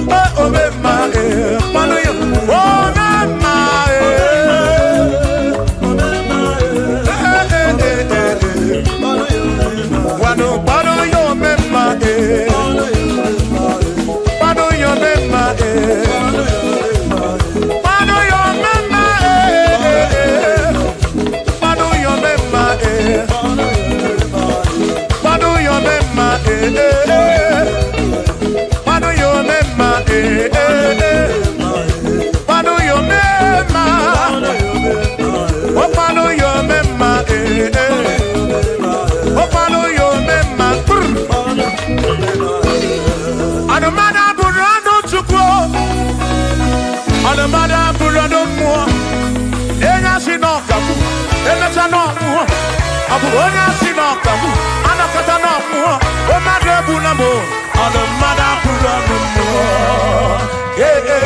eh, omemma eh, manu yo. Omemma eh, eh eh eh eh. Wanu panu yo omemma eh, panu yo omemma eh, panu yo omemma eh, panu yo omemma eh, panu yo omemma eh eh, panu yo omemma eh eh, panu yo omemma, oh panu yo omemma eh eh, oh panu yo omemma. Anụmanụ abụrụ anụ Chukwu, anụmanụ abụrụ anụ mmụọ. Enye asị na ọkagbu, emecha na ọmụọ. Ọ bụ onye asị na ọkagbu, anakọta na ọmụọ. Mmadụ egbu na mụ, anụmanụ abụrụ anụ mmụọ. Ee, ee.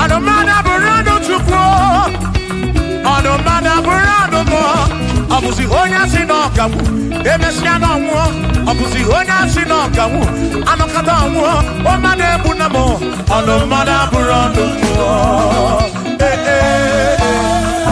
Anụmanụ abụrụ anụ Chukwu, anụmanụ abụrụ anụ mmụọ. Ọ bụzi onye asị na ọkagbu, emesịa na ọnwụọ. Ọ bụzi onye asị na ọkagbu, anọkọta ọnwụọ. Mmadụ egbu na mụ, anụmanụ abụrụ anụ mmụọ. Ee, ee, ee.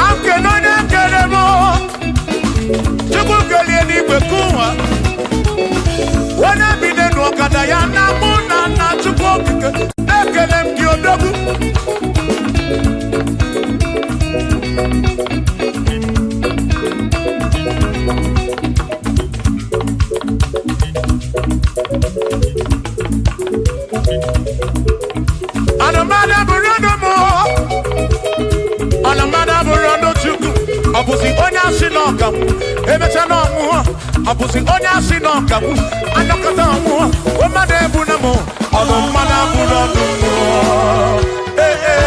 Akene onye kere m, Chukwu kelie n'igwe kụwa. Onye bi n'elu ọkada ya na mụ na nna Chukwu okike, ekele m gị odogwu. Anụmanụ abụrụ ọnụ mụọ, anụmanụ abụrụ ọnụ Chukwu. Ọ bụzi onye asị na ọkagbu, emecha na ọnwụọ. Ọ bụzi onye asị na ọkagbu, anọkọta ọnwụọ. Mmadụ egbu na mụ, ọnụ mmadụ abụrụ ọnụ mmụọ. Ee, ee.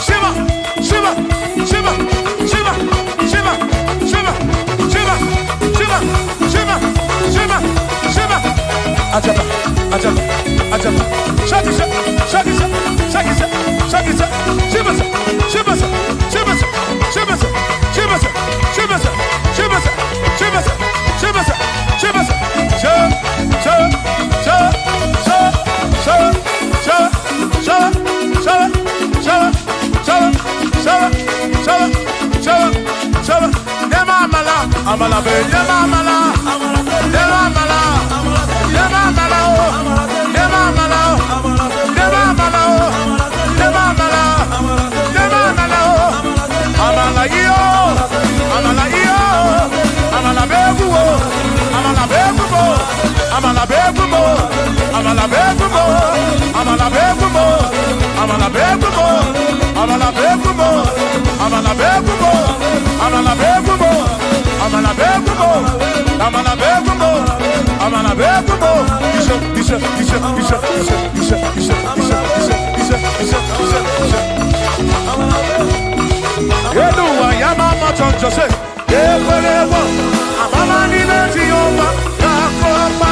Shiva, Shiva, Shiva, Shiva, Shiva, Shiva, Shiva, Shiva, Shiva, Shiva, Shiva. Ajaba, ajaba, ajaba. Shaki, shaki, shaki, shaki, shaki, shaki. Shiva, Shiva, Shiva, Shiva, Shiva, Shiva, Shiva, Shiva, Shiva, Shiva. Sha, sha, sha, sha, sha, sha, sha, sha, sha, sha, sha, sha, sha, sha. Nema amala, amala be, nema amala, nema amala, nema amala o, nema amala o, nema amala o, nema amala, nema amala o, amala iyo, amala iyo, amala be guo, amala be guo, amala be guo, amala be guo, amala be guo, amala be guo, amala be guo, amala be guo, amala be guo, amala be guo, amala be guo, amala be guo. Isha, isha, isha, isha, isha, isha, isha, isha, isha, isha, isha, isha. Eluwa ya mama choncho se, ekwelewo, amama n'ime Jehova ga-akọpa.